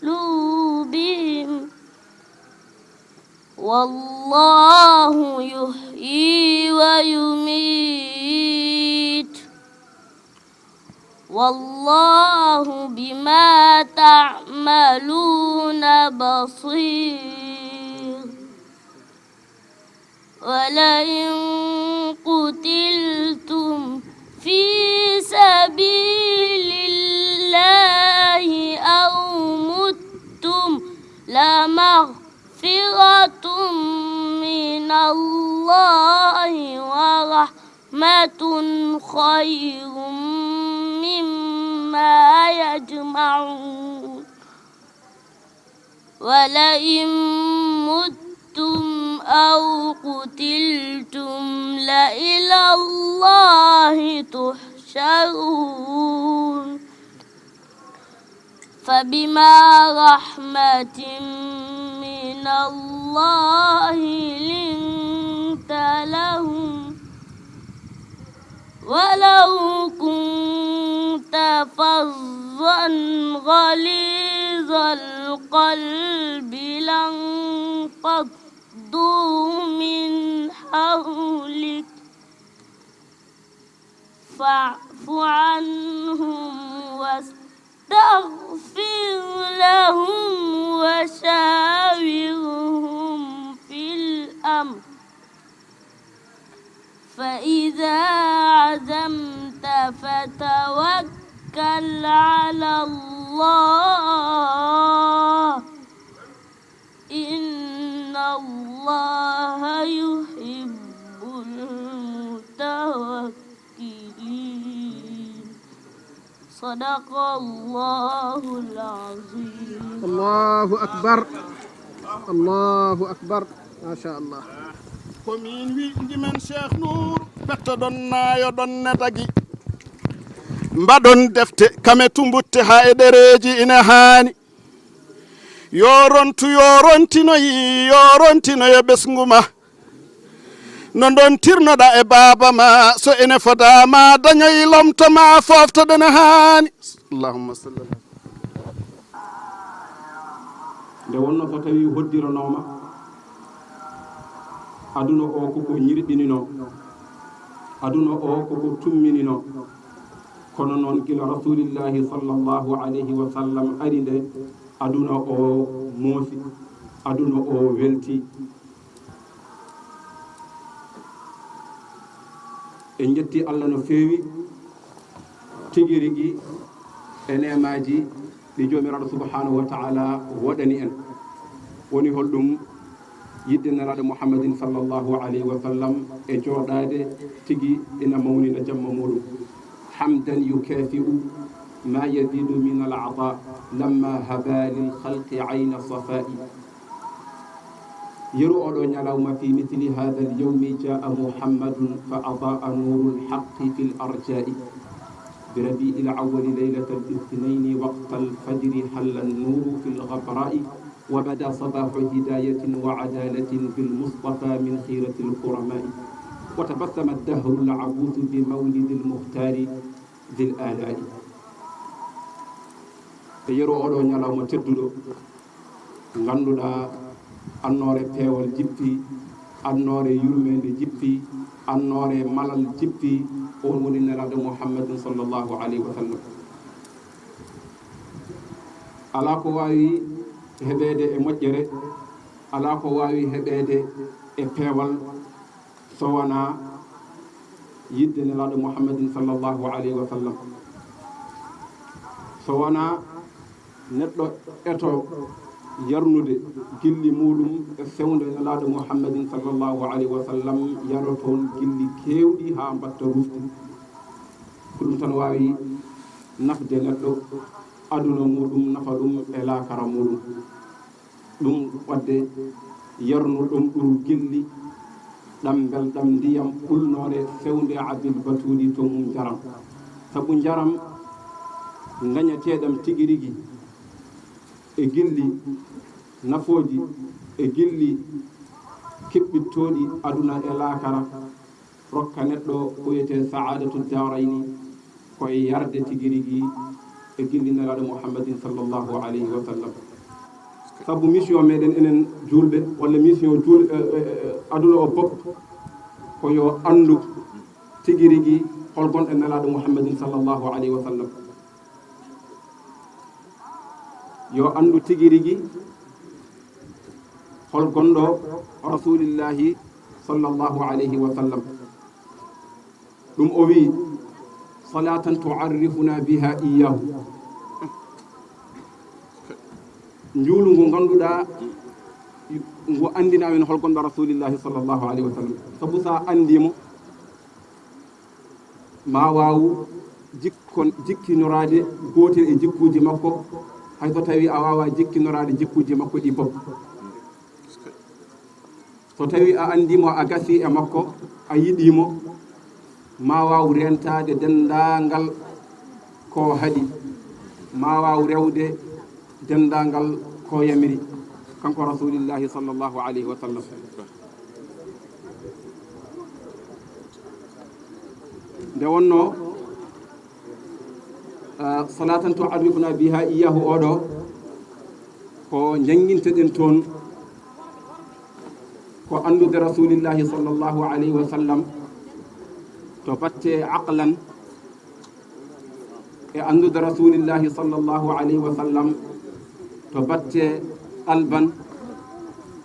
قلوبهم والله يحيي ويميت والله بما تعملون بصير. ولئن قتلتم في سبيل الله أو متم لمغفرة من الله ورحمة خير مما يجمعون. ولئن متم أو قتلتم لإلى الله تحشرون. فبما رحمة من الله لنت لهم ولو كنت فظا غليظ القلب لانفضوا من حولك فاعف عنهم واستغفر لهم وشاورهم في الأمر فإذا عزمت فتوكل على الله إن الله يحب المتوكلين. صدق الله العظيم. Allahu akbar. Allahu akbar. Machallah. Ko min winndi men Cheikh Nour, ɓettoɗon naayoɗon ne dagi. Mbaɗon defte kame tumbutte haa e ɗereeji ina haani. Yo rontu yo rontinoyi yo rontinoyo ɓesngu ma. No ndontirnoɗa e baaba ma so ene foda ma dañoyi lomto ma foftoɗo ne haani. Allahumma salli ala Nde wonnoo so tawii hoddiranooma, aduna oo ko ko ñirɓininoo, aduna oo ko ko tummininoo. Kono noon, gila Rasuulillaahi sallallaahu alayhi wa sallam ari nde, aduna oo moosi, aduna oo weltii. En njettii Alla no feewi tigi rigi e neemaaji ɗi Joomiraaɗo subhaanahu wa taala waɗani en. Woni holɗum? Yiɗde Nelaaɗo Muhammadin sallallaahu alayhi wa sallam e jooɗaade tigi ina mawnina jamma muuɗum. حمدا يكافئ ما يزيد من العطاء لما هبا للخلق عين الصفاء. Yeru oo ɗoo ñalawma في مثل هذا اليوم جاء محمد فأضاء نور الحق في الأرجاء. بربيع الأول ليلة الاثنين وقت الفجر حل النور في الغبراء. وبدا صباح هداية وعدالة بالمصطفى من خيرة الكرماء. وتبسم الدهر العبوس بمولد المختار ذي الآلاء. E yeru oo ɗoo ñalawma tedduɗo, ngannduɗaa annoore peewal jippii, annoore yurmeende jippii, annoore malal jippii, oon woni Nelaaɗo Muhammadin sallallaahu alayhi wa sallam. Alaa ko waawi heɓeede e moƴƴere, alaa ko waawi heɓeede e peewal so wonaa yiɗde Nelaaɗo Muhammadin sallallaahu alayhi wa sallam. So wonaa neɗɗo eto yarnude gilli muuɗum e sewnde Nelaaɗo Muhammadin sallallaahu alayhi wa sallam, yaro toon gilli keewɗi haa mbaɗta rufde. Ko ɗum tan waawi nafde neɗɗo aduna muuɗum, nafa ɗum e laakara muuɗum. Ɗum waɗde yarnuɗon ɗum gilli ɗam mbelɗam ndiyam ɓulnoore fewnde Abil Batuuli to mum njaram. Sabu njaram ngañateeɗam tigi rigi e gilli nafooji e gilli keɓɓittooɗi aduna e laakara, rokka neɗɗo ko wiyetee saadatu daarayni ko e yarde tigi rigi e gilli Nelaaɗo Muhammadin sallallaahu alayhi wa sallam. Sabu mission meɗen enen juulɓe walla mission juul aduna o fof ko yo anndu tigi rigi hol gonɗo Nelaaɗo Muhammadin sallallaahu alayhi wa sallam. Yo anndu tigi rigi hol gonɗo Rasulillahi sallallahu alayhi wa sallam. Ɗum o wi'i, "Salatan tu'arrifuna biha iyyahu." Njuulu ngu ngannduɗaa, ngu anndina men hol gonɗo Rasulillahi sallallahu alayhi wa sallam. Sabu sa anndi mo, ma waawu jikkon-, jikkinoraade gootel e jikkuuji makko, hay so tawii a waawaa jikkinoraade jikkuuji makko ɗi fof. So tawii a anndii mo, a gasii e makko, a yiɗii mo, ma waaw reentaade denndaangal ko haɗi, ma waaw rewde denndaangal ko yamiri, kanko Rasulillahi sallallahu alayhi wa sallam. Nde wonnoo, ah, salatan tu'arrifuna biha iyyahu oɗo, ko njannginteɗen toon ko anndude Rasulillahi sallallahu alayhi wa sallam to batte aqlan, e anndude Rasulillahi sallallahu alayhi wa sallam to batte qalban,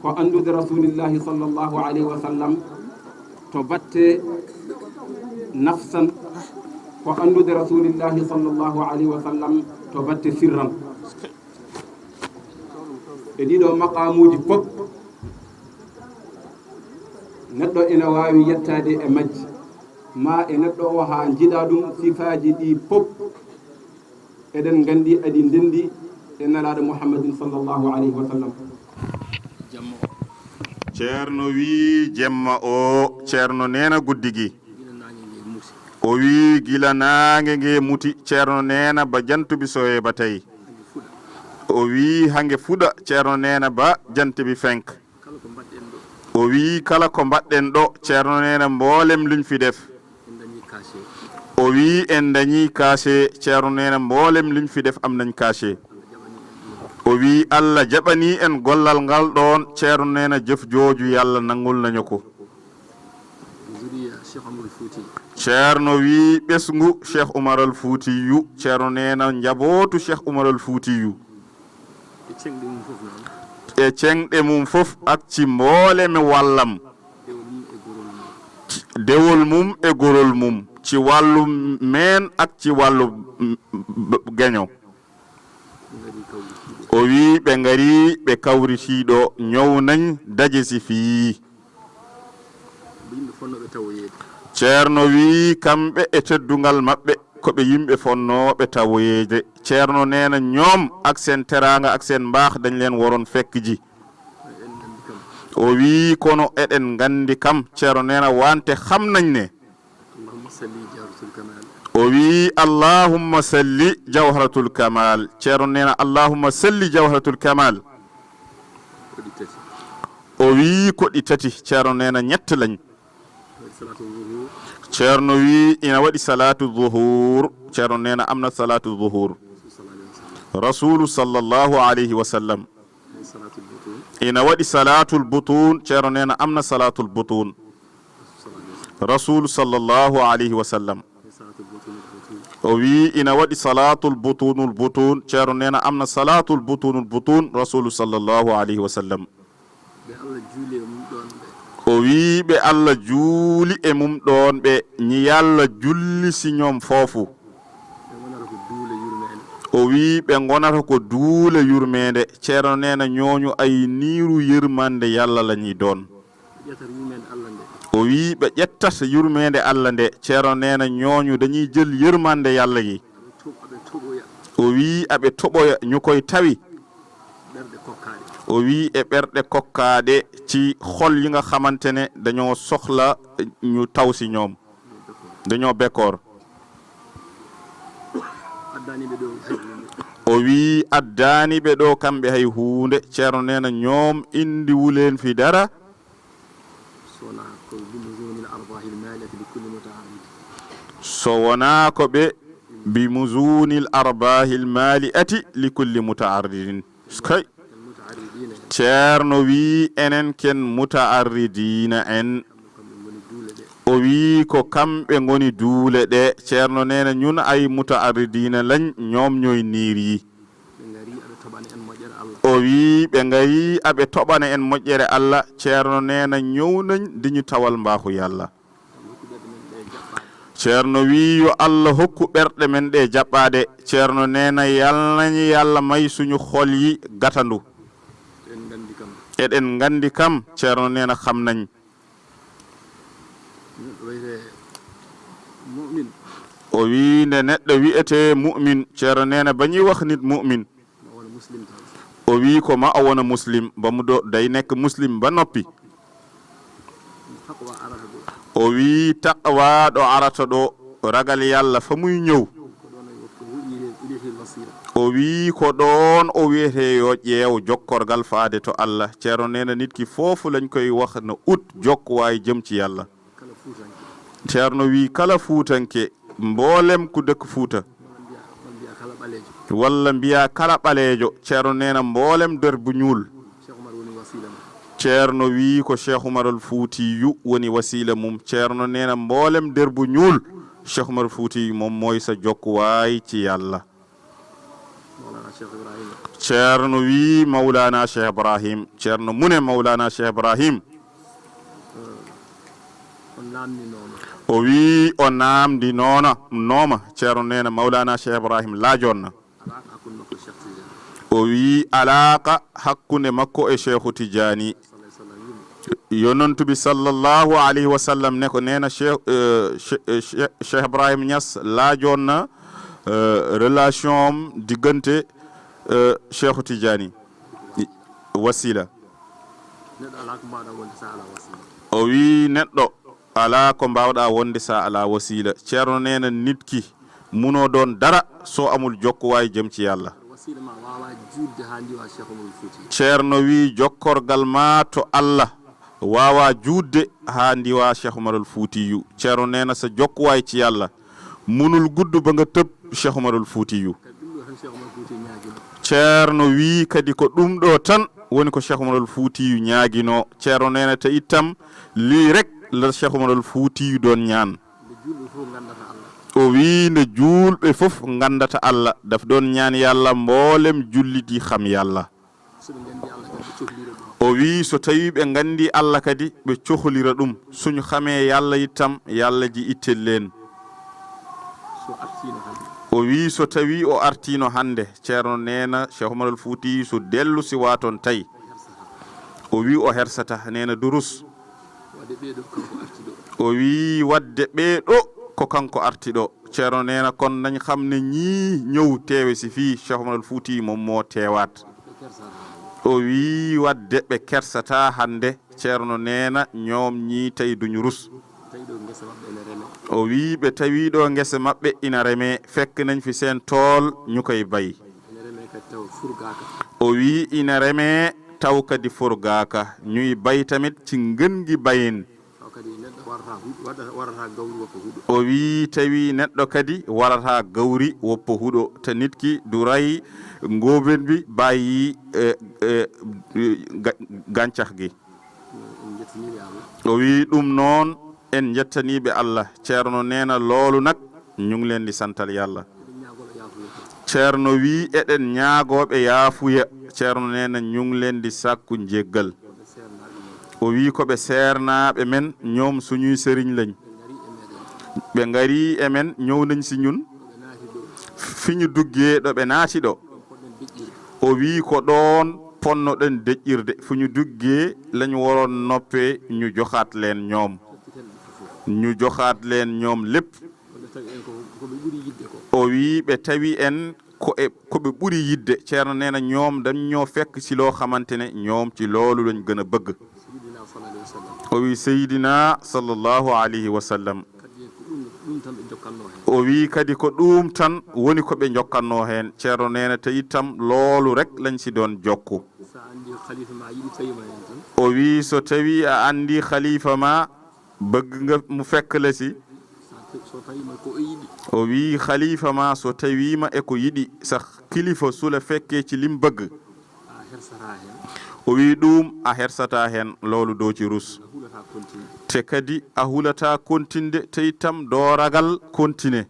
ko anndude Rasulillahi sallallahu alayhi wa sallam to batte nafsan, ko anndude Rasulillahi sallallahu alayhi wa sallam to batte sirran. E ɗiɗo maqamuuji fof, neɗɗo ina waawi yettaade e majji, ma e neɗɗo o haa njiɗa ɗum, sifaaji ɗi fof eɗen nganndi aɗi ndenndi e Nelaaɗo Muhammadin sallallahu alayhi wa sallam. Ceerno wii jemma o, Ceerno neena guddi gi. O wii gila naange nge muti, Ceerno neena ba jant bi soyee ba tey. O wii hange fuɗa, Ceerno neena ba jant bi fenk. O wii kala ko mbaɗɗen ɗo, Ceerno neena mboolem luñ fi def. O wii en dañii kaase, Ceerno neena mboolem luñ fi def am nañ kaase. O wii Allah jaɓanii en gollal ngal ɗoon, Ceerno neena jëf jooju Yalla nangul nañu ko. Ceerno wii ɓesngu Cheikh Umar al Fuutiyu, Ceerno neena njabootu Cheikh Umar al Fuutiyu. E ceŋɗe mum fof noon. E ceŋɗe mum fof ak ci mboolem wallam. Dewol mum e gorol mum. Dewol mum e gorol mum. Ci wàllu meen ak ci wàllu, mm, b-, geño. Ɓe ngari kawritiiɗo. O wii ɓe ngari ɓe kawritiiɗo ñow nañ daje si fii. Ɓe yimɓe fonnooɓe tawoyeede. Ceerno wii kamɓe e teddungal maɓɓe ko ɓe yimɓe fonnooɓe tawoyeede. Ceerno neena ñoom ak seen teraanga ak seen mbaax dañ leen waroon fekk ji. Eɗen nganndi kam. O wii kono eɗen nganndi kam. Ceerno neena wante xam nañ ne. Allahumma salli Jawharatul Kamal. O wii allahumma salli Jawharatul Kamal. Ceerno neena allahumma salli Jawharatul Kamal. Ko ɗi tati. O wii ko ɗi tati. Ceerno neena ñett lañ. Waɗi salaatu zuhur. Ceerno wii ina waɗi salaatu zuhur. Ceerno neena am na salaatu zuhur. Sallallahu alayhi wa sallam. Rasuulu sallallahu alayhi wa sallam. Waɗi salaatul butun. Ina waɗi salaatul butun. Ceerno neena am na salaatul butun. Sallallahu alayhi wa sallam. Rasuulu sallallahu alayhi wa sallam. Waɗi salaatul butunul butun. O wii ina waɗi salaatul butunul butun. Ceerno neena am na salaatul butunul butun. Rasuulu sallallahu alayhi wa sallam. Ɓe Allah juuli e mum ɗoon ɓe. O wii ɓe Allah juuli e mum ɗoon ɓe, ñi Yalla julli si ñoom foofu. Ɓe ngonata ko duule yurmeende. O wii ɓe ngonata ko duule yurmeende. Ceerno neena ñooñu ay niiru yërmande Yalla la ñuy doon. Ɓe ƴettat yurmeende Allah nde. O wii ɓe ƴettat yurmeende Allah nde. Ceerno neena ñooñu dañuy jël yërmande Yalla yi. Aɓe to-, aɓe toɓoya. O wii aɓe toɓoya ñu koy tawi. Ɓerɗe kokkaaɗe. O wii e ɓerɗe kokkaaɗe ci xol yi nga xamante ne dañoo soxla ñu taw si ñoom. Dañoo bekkoor. Addaani ɓe ɗo hay huunde. O wii addaani ɓe ɗo kamɓe hay huunde. Ceerno neena ñoom indiwu leen fi dara. So wonaa ko bi muzunil arbahil maliati li kulli mutaarrid. So wonaa ko ɓe bi muzunil arbahil maliati li kulli mutaarridin. Kay. Ceerno wii enen ken mutaarridiina en. O wii ko kamɓe ngoni duule ɗe. Ceerno neena ñun ay mutaarridiina lañ, ñoom ñooy niir yi. Ɓe ngari aɓe toɓana en O wii ɓe ngarii aɓe toɓana en moƴƴere Allah. Ceerno nee na ñëw nañ di ñu tawal mbaaxu Yàlla. Ceerno wii yo Allah hokku ɓerɗe men ɗe jaɓɓaade. Ceerno nee na yal nañu Yàlla may suñu xol yi gatandu. Eɗen nganndi kam. Ceerno nee na xam nañ. O wii nde neɗɗo wi'etee mu'min, Ceerno nee na ba ñuy wax nit mu'min, o wii ko ma o wona muslim, ba mu do day nekk muslim ba noppi. O wii taqwa ɗo arata ɗo, ragal Yàlla fa muy ñëw. O wii ko ɗoon o wiyetee yo ƴeew jokkorgal faade to Allah. Ceerno nee na nit ki foofu lañ koy wax na ut jokkuwaay jëm ci Yàlla. Ceerno wii kala Fuutanke, mboolem ku dëkk Fuuta, walla mbiyaa kala ɓaleejo, Ceerno nee na mboolem der bu ñuul. Ceerno wii ko Cheikh Umarul Fuutiyu woni wasiila mum. Ceerno nee na mboolem der bu ñuul, Cheikh Umarul Fuutiyu moom mooy sa jokkuwaay ci Yàlla. Ceerno wii Mawlaana Cheikh Ibrahim. Ceerno mu ne Mawlaana Cheikh Ibrahim. O wii o naamndinoona, nooma. Ceerno nee na Mawlaana Cheikh Ibrahim laajoon na. O wii alaaka hakkunde makko e Cheikhu Tijaani. Yonantu bi sallallahu alayhi wa sallam ne ko nee na Cheikh, eh, Che-, eh, Che-, Cheikh Ibrahim Niass laajoon na, eh, relation am diggante, eh, Cheikhu Tijaani. Wasiila. O wii neɗɗo alaa ko mbaawɗaa wonde sa alaa wasiila. Ceerno nee na nit ki munoo doon dara so amul jokkuwaay jëm ci Yàlla. Ceerno wii jokkorgal ma to Allah waawaa juutde haa ndiwaa Cheikh Umarul Fuutiyu. Ceerno nee na sa jokkuwaay ci Yàlla munul gudd ba nga tëb Cheikh Umarul Fuutiyu. Ceerno wii kadi ko ɗum ɗo tan woni ko Cheikh Umarul Fuutiyu ñaaginoo. Ceerno nee na te itam lii rek la Cheikh Umarul Fuutiyu doon ñaan. O wii nde juulɓe fof nganndata Allah, daf doon ñaan Yàlla mboolem jullit yi xam Yàlla. O wii so tawii ɓe nganndii Allah kadi ɓe cohlira ɗum. Suñu xamee Yàlla itam Yàlla ji ittel leen. O wii so tawii o artiino hannde, Ceerno nee na Cheikh Umarul Fuutiyu so dellu si waa toon tay. O wii o hersata, nee na durus. O wii waɗde ɓee ɗo ko kanko arti ɗo. Ceerno nee na kon nañ xam ne ñii ñëw teewe si fii Cheikh Umarul Fuutiyu moom moo teewaat. O wii waɗde ɓe kersataa hannde. Ceerno nee na ñoom ñii tawi duñu rus. O wii ɓe tawi ɗo ngese maɓɓe ina remee, fekk nañ fi seen tool ñu koy bay. O wii ina remee taw kadi furgaaka, ñuy bay tamit ci ngën gi bayin. O wii tawi neɗɗo kadi warata gawri woppa huɗo, te nit ki du ray ngooben bi bàyyi, eh, eh, ga-, gàncax gi. O wii ɗum noon en njettaniiɓe Allah. Ceerno nee na loolu nag ñu ngi leen di santal Yàlla. Ceerno wii eɗen ñaagooɓe yaafuya. Ceerno nee na ñu ngi leen di sàkku njéggal. O wii ko ɓe seernaaɓe men, ñoom suñuy sëriñ lañ. Ɓe ngarii e men, ñëw nañ si ñun. Fi ñu duggee ɗo ɓe naati ɗo. O wii ko ɗoon ponnoɗen deƴƴirde. Fu ñu duggee lañ waroon noppee ñu joxaat leen ñoom. Ñu joxaat leen ñoom lépp. O wii ɓe tawi en ko e, ko ɓe ɓuri yidde. Ceerno nee na ñoom dañ ñoo fekk si loo xamante ne ñoom ci loolu lañ gën a bëgg. O wii Seydina sallallahu alayhi wa sallam. O wii kadi ko ɗum tan woni ko ɓe njokkannoo heen. Ceerno nee na te itam loolu rek lañ si doon jokku. O wii so tawii a anndi khalifa ma, bëgg nga mu fekk la si. O wii khalifa ma so tawii ma e ko yiɗi, sa kilifa su la fekkee ci lim bëgg. O wii ɗum a hersataa heen, loolu doo ci rus. Te kadi a hulataa kontinde, te itam doo ragal kontine.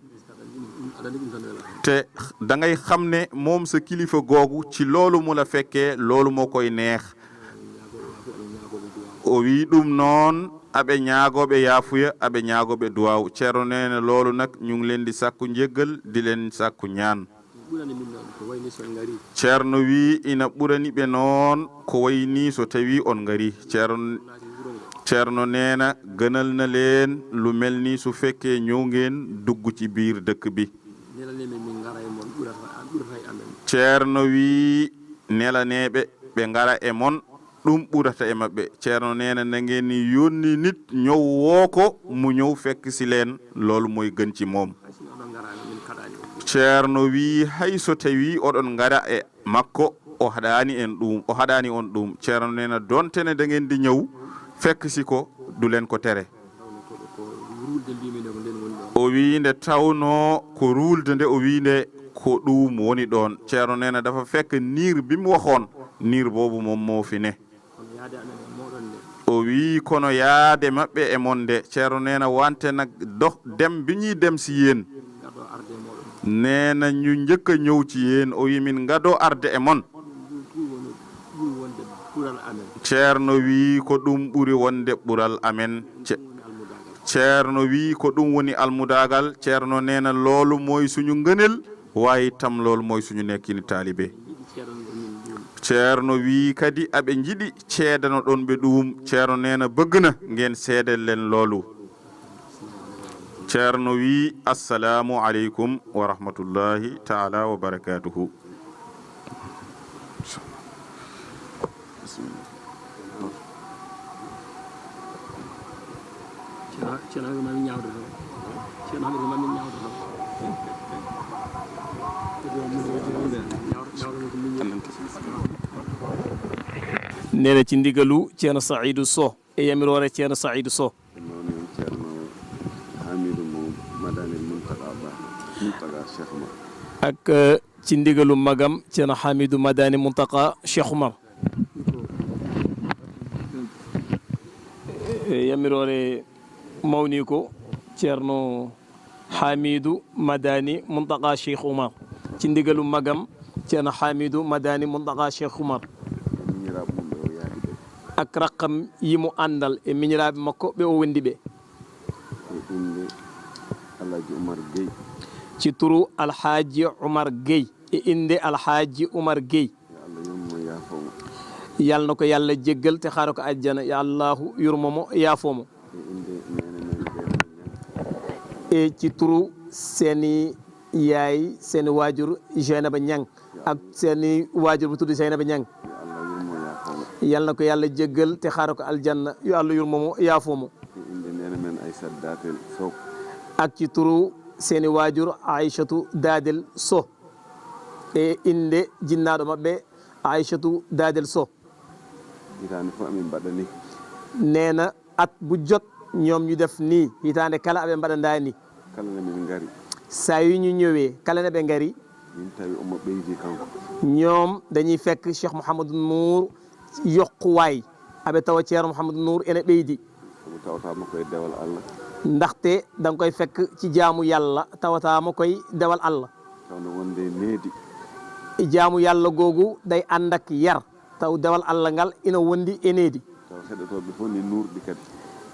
Te da ngay xam ne moom sa kilifa googu ci loolu mu la fekkee, loolu moo koy neex. O wii ɗum noon, aɓe ñaagooɓe yaafuya, aɓe ñaagooɓe duwaaw. Ceerno nee na loolu nag ñu ngi leen di sàkku njéggal, di leen sàkku ñaan. Ceerno wii ina ɓurani ɓe noon ko wayi nii so tawii on ngarii. Ceerno, Ceerno nee na gënal na leen lu mel ni su fekkee ñëw ngeen dugg ci biir dëkk bi. Ceerno wii nelaneeɓe ɓe ngara e mon, ɗum ɓurata e maɓɓe. Ceerno nee na na ngeen yónni nit ñëw woo ko mu ñëw fekk si leen, loolu mooy gën ci moom. Ceerno wii hay so tawii oɗon ngara e makko, o haɗaani en ɗum, o haɗaani on ɗum. Ceerno nee na donte ne da ngeen di ñëw fekk si ko, du leen ko tere. O wii nde tawnoo ko ruulde nde, o wii nde ko ɗum woni ɗoon. Ceerno nee na dafa fekk niir bi mu waxoon, niir boobu moom moo fi ne. O wii kono yaade maɓɓe e mon nde, Ceerno nee na wante nag dox dem bi ñuy dem si yéen, nee na ñu njëkk a ñëw ci yéen, o wii min ngadoo arde e mon. Ceerno wii ko ɗum ɓuri wonde ɓural amen. Ce-, Ceerno wii ko ɗum woni almudaagal. Ceerno nee na loolu mooy suñu ngëneel, waaye itam loolu mooy suñu nekkini taalibe. Ceerno wii kadi aɓe njiɗi ceedano ɗon ɓe ɗum. Ceerno nee na bëgg na ngeen seedeel leen loolu. Ceerno wii assalaamu aleykum wa rahmatullahi taala wa barakaatuhu. Ceerno, Ceerno Hamidou Mamin ñaawdoto. Ceerno Hamidou Mamin ñaawdoto. Ñaawdoto ko min. Nene ci ndigalu Ceerno Saïdou Sow e yamiroore Ceerno Saïdou Sow. Mawni on Ceerno Hamidou mo Madani Muntaka Ba, Muntaka Cheikh Oumar. Ak, eh, ci ndigalu magam Ceerno Hamidou Madani Muntaka Cheikh Oumar. E yamiroore mawni ko Ceerno Hamidou Madani Muntaka Cheikh Oumar. Ci ndigalu magam Ceerno Hamidou Madani Muntaka Cheikh Oumar. Miñiraaɓe mum ɓe o yaadi ɓe. Ak raqam yi mu àndal e miñiraaɓe makko ɓe o wondi ɓe. E innde Alhaji Oumar Gueye. Ci turu Alhaji Oumar Gueye. E innde Alhaji Oumar Gueye. Yo Allah yurmo, yaafoo mo. Yal na ko Yàlla jéggal te xaare ko àjjana. Ya Allahu yurmo mo, yaafoo mo. E innde neene men Dieynaba Niang. E ci turu seeni yaay, seeni waajur Dieynaba Niang ak seeni waajur bu tudd Dieynaba Niang. Yo Allah yurmo, yaafoo mo. Yal na ko Yàlla jéggal te xaare ko aljanna. Yo Allah yurmo mo, yaafoo mo. E innde neene men Aissata Dadel Sow. Ak ci turu seeni waajur Aïssatou Dadel Sow. E innde jinnaaɗo maɓɓe Aïssatou Dadel Sow. Hitaande fof amin mbaɗa ni. Nee na at bu jot ñoom ñu def nii, hitaande kala aɓe mbaɗa ndaa ni. Kala ne min ngari. Saa yu ñu ñëwee, kala ne ɓe ngari. Min tawi omo ɓeydi kanko. Ñoom dañuy fekk Cheikh Mouhamadou Nour yokkuwaay. Aɓe tawa Ceerno Mouhamadou Nour ene ɓeydi. Sabu tawata mo koye dewal Allah. Ndaxte da nga koy fekk ci jaamu Yàlla, tawata mo koy dewal Allah. Tawno wonde needi. Jaamu Yàlla googu day ànd ak yar, taw dewal Allah ngal ina wondi e needi. Taw heɗotooɓe fof ne nuurɗi kadi.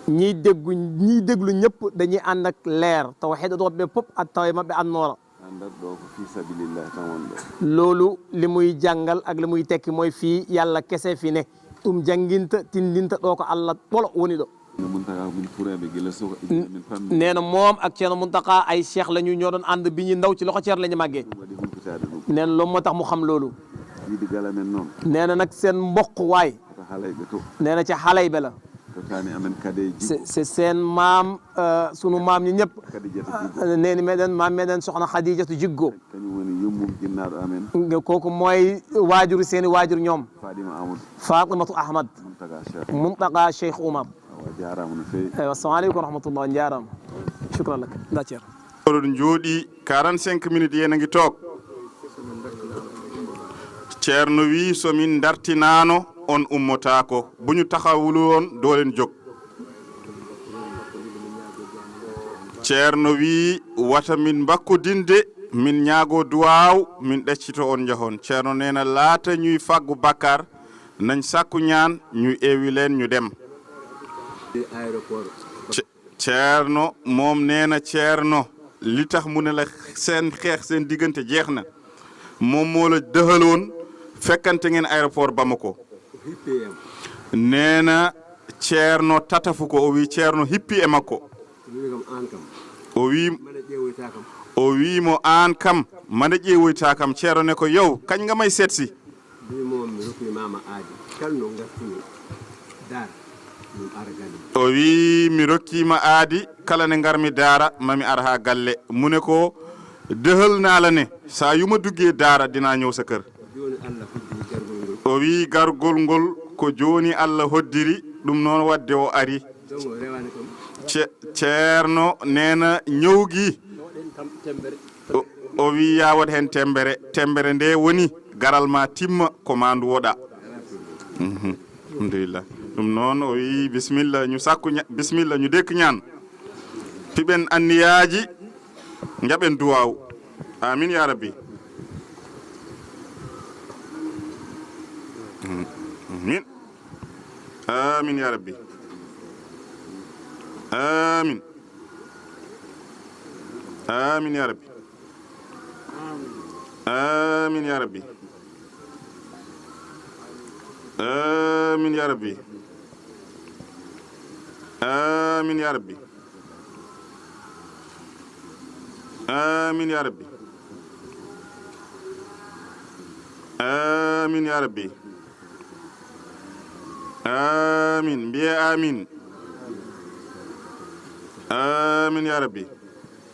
Ñiy déggu, ñiy déglu ñëpp dañuy ànd ak leer, taw heɗotooɓe fof ak taw e maɓɓe annoora. Haa ndar ɗo ko fii sabilillahi tan woni ɗo. Loolu li muy jàngal ak li muy tekki mooy fii Yàlla kese fi ne. Ɗum jannginta, tinndinta ɗo ko Allah ɓolo woni ɗo. No Muntaga min fureeɓe gila suka, min pammi. Nee na moom ak Ceerno Muntaga ay cheikh la ñu, ñoo doon ànd bi ñuy ndaw ci loxo Ceerno la ñu màggee. Ɗum waɗi humpitaade ɗum. Nee na loolu moo tax mu xam loolu. Yiɗi gala men noon. Nee na nag seen mbokk waay. Ko Halayɓe to. Nee na ca Halayɓe la. Ko taani amen kadi e jikko. C'est, c'est seen maam, euh, sunu maam ñi ñëpp. Khadijatu Jiggo. Euh, neeni meɗen, maam meɗen Soxna Khadijatu Jiggo. Kañum woni yummum jinnaaɗo amen. Nga kooku mooy waajuru seeni waajur ñoom. Fadima Amadou. Fatimatu Ahmad. Muntaga Cheikh. Muntaga Cheikh Oumar. Awa, jaaraama no feewi. Eywa, assalamu aleykum wa rahmatullah, on jaaraama. Shukran lak. Nda Ceerno. Oɗon njooɗi quarante-cinq minutes, yéen a ngi toog. Ceerno wi, so min ndartinaano, on ummotaako. Bu ñu taxawul woon, doo leen jóg. Ceerno wi, wata min mbakkodinde Min ñaagoo duwaaw, min ɗaccito on njahon. Ceerno nee na laata ñuy fàggu bàkkaar, nañ sàkku ñaan, ñu eewi leen, ñu dem. Ce-, Ceerno, moom nee na Ceerno, li tax mu ne la seen xeex seen diggante jeex na, moom moo la dëhaloon, fekkante ngeen aéroport Bamako. Nee na Ceerno tatafu ko, o wi Ceerno hippi e makko. O wi, o wi mo, "Aan kam, mane ƴeewoytaa kam." Ceerno ne ko, "Yow, kañ nga may seet si?" Mbi mo, "Mi rokkiima ma aadi, kala no ngartumi Daara, min ara galle." O wi, "Mi rokkiima aadi, kala ne ngarmi Daara, mami ar haa galle." Mu ne ko, "Dëhal naa la ne, saa yu ma duggee Daara, dinaa ñëw sa kër." Jooni Allah hoddiri gargol ngol. O wi, "Gargol ngol ko jooni Allah hoddiri, ɗum noon wadde o ari." Donc, o rewaani kam. Ce-, Ceerno nee na ñëw gi, o, o wi, "Yaa waɗ heen temmbere." Temmbere nde woni garal ma timma ko ma nduwoɗa. Mhm. Alhamdulillah. Ɗum noon o wi, "Bisimilla, ñu sàkku ña-, bisimilla, ñu dékk ñaan. Piɓen anniyaaji, njaɓen duwaaw." Amin yaa rabbi. Amin. Amin yaa rabbi. Amin. Amin yaa rabbi. Amin yaa rabbi. Amin yaa rabbi. Amin yaa rabbi. Amin yaa rabbi. Amin yaa rabbi. Amin. Mbiye amin. Amin yaa rabbi.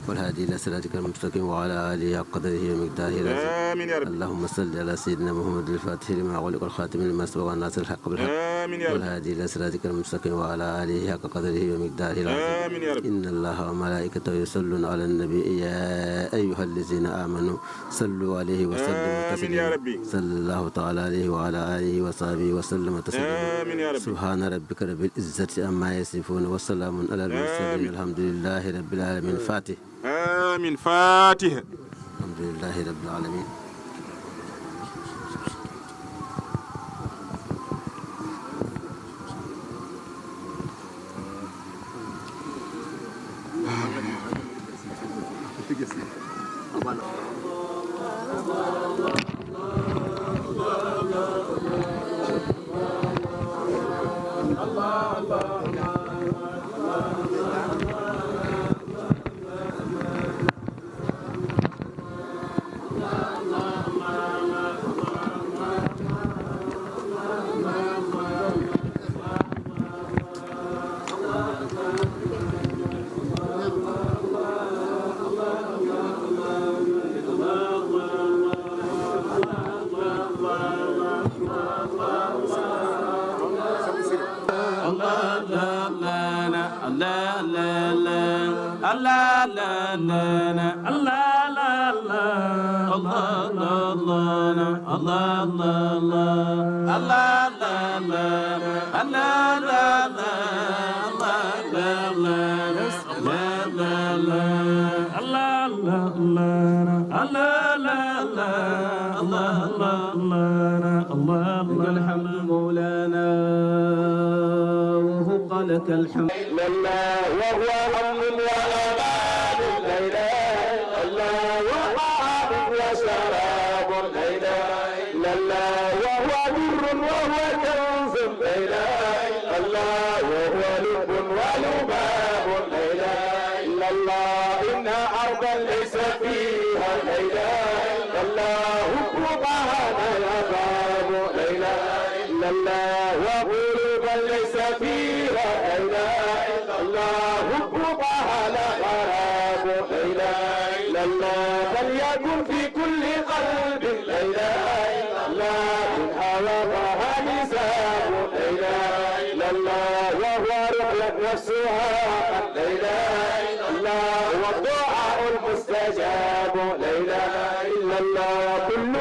والهادي إلى صراطك المستقيم وعلى آله حق قدره ومقداره العظيم. آمين يا رب. اللهم صل على سيدنا محمد الفاتح لما أغلق والخاتم لما سبق ناصر الحق بالحق. آمين يا رب. والهادي إلى صراطك المستقيم وعلى آله حق قدره ومقداره العظيم. آمين يا رب. إن الله وملائكته يصلون على النبي يا أيها الذين آمنوا صلوا عليه وسلموا آمين يا تسليما. ربي. صلى الله تعالى عليه وعلى آله وصحبه وسلم تسليما. آمين يا ربي. سبحان ربك رب العزة عما يصفون وسلام على المرسلين. آمين. الحمد لله رب العالمين. فاتح. آمين. فاتح. الحمد لله رب العالمين. لك الحمد مولانا وحق لك الحمد. لله وهو أمن وأمان، لا إله إلا الله، وطعام وشراب، لا إله إلا الله، وهو در وهو كنز، لا إله إلا الله، وهو لب ولباب، لا إله إلا الله، إن أرضا ليس فيها، لا إله إلا الله، حب طه لا يغاب، لا إله إلا الله، وقلوبا ليس فيها، لا إله إلا الله، حب طه لا غراب، لا إله إلا الله، فليكن في كل قلب، لا إله إلا الله، من هوى طه حساب، لا إله إلا الله، وهو رقية نفسها، لا إله إلا الله، والدعاء المستجاب، لا إله إلا الله، كل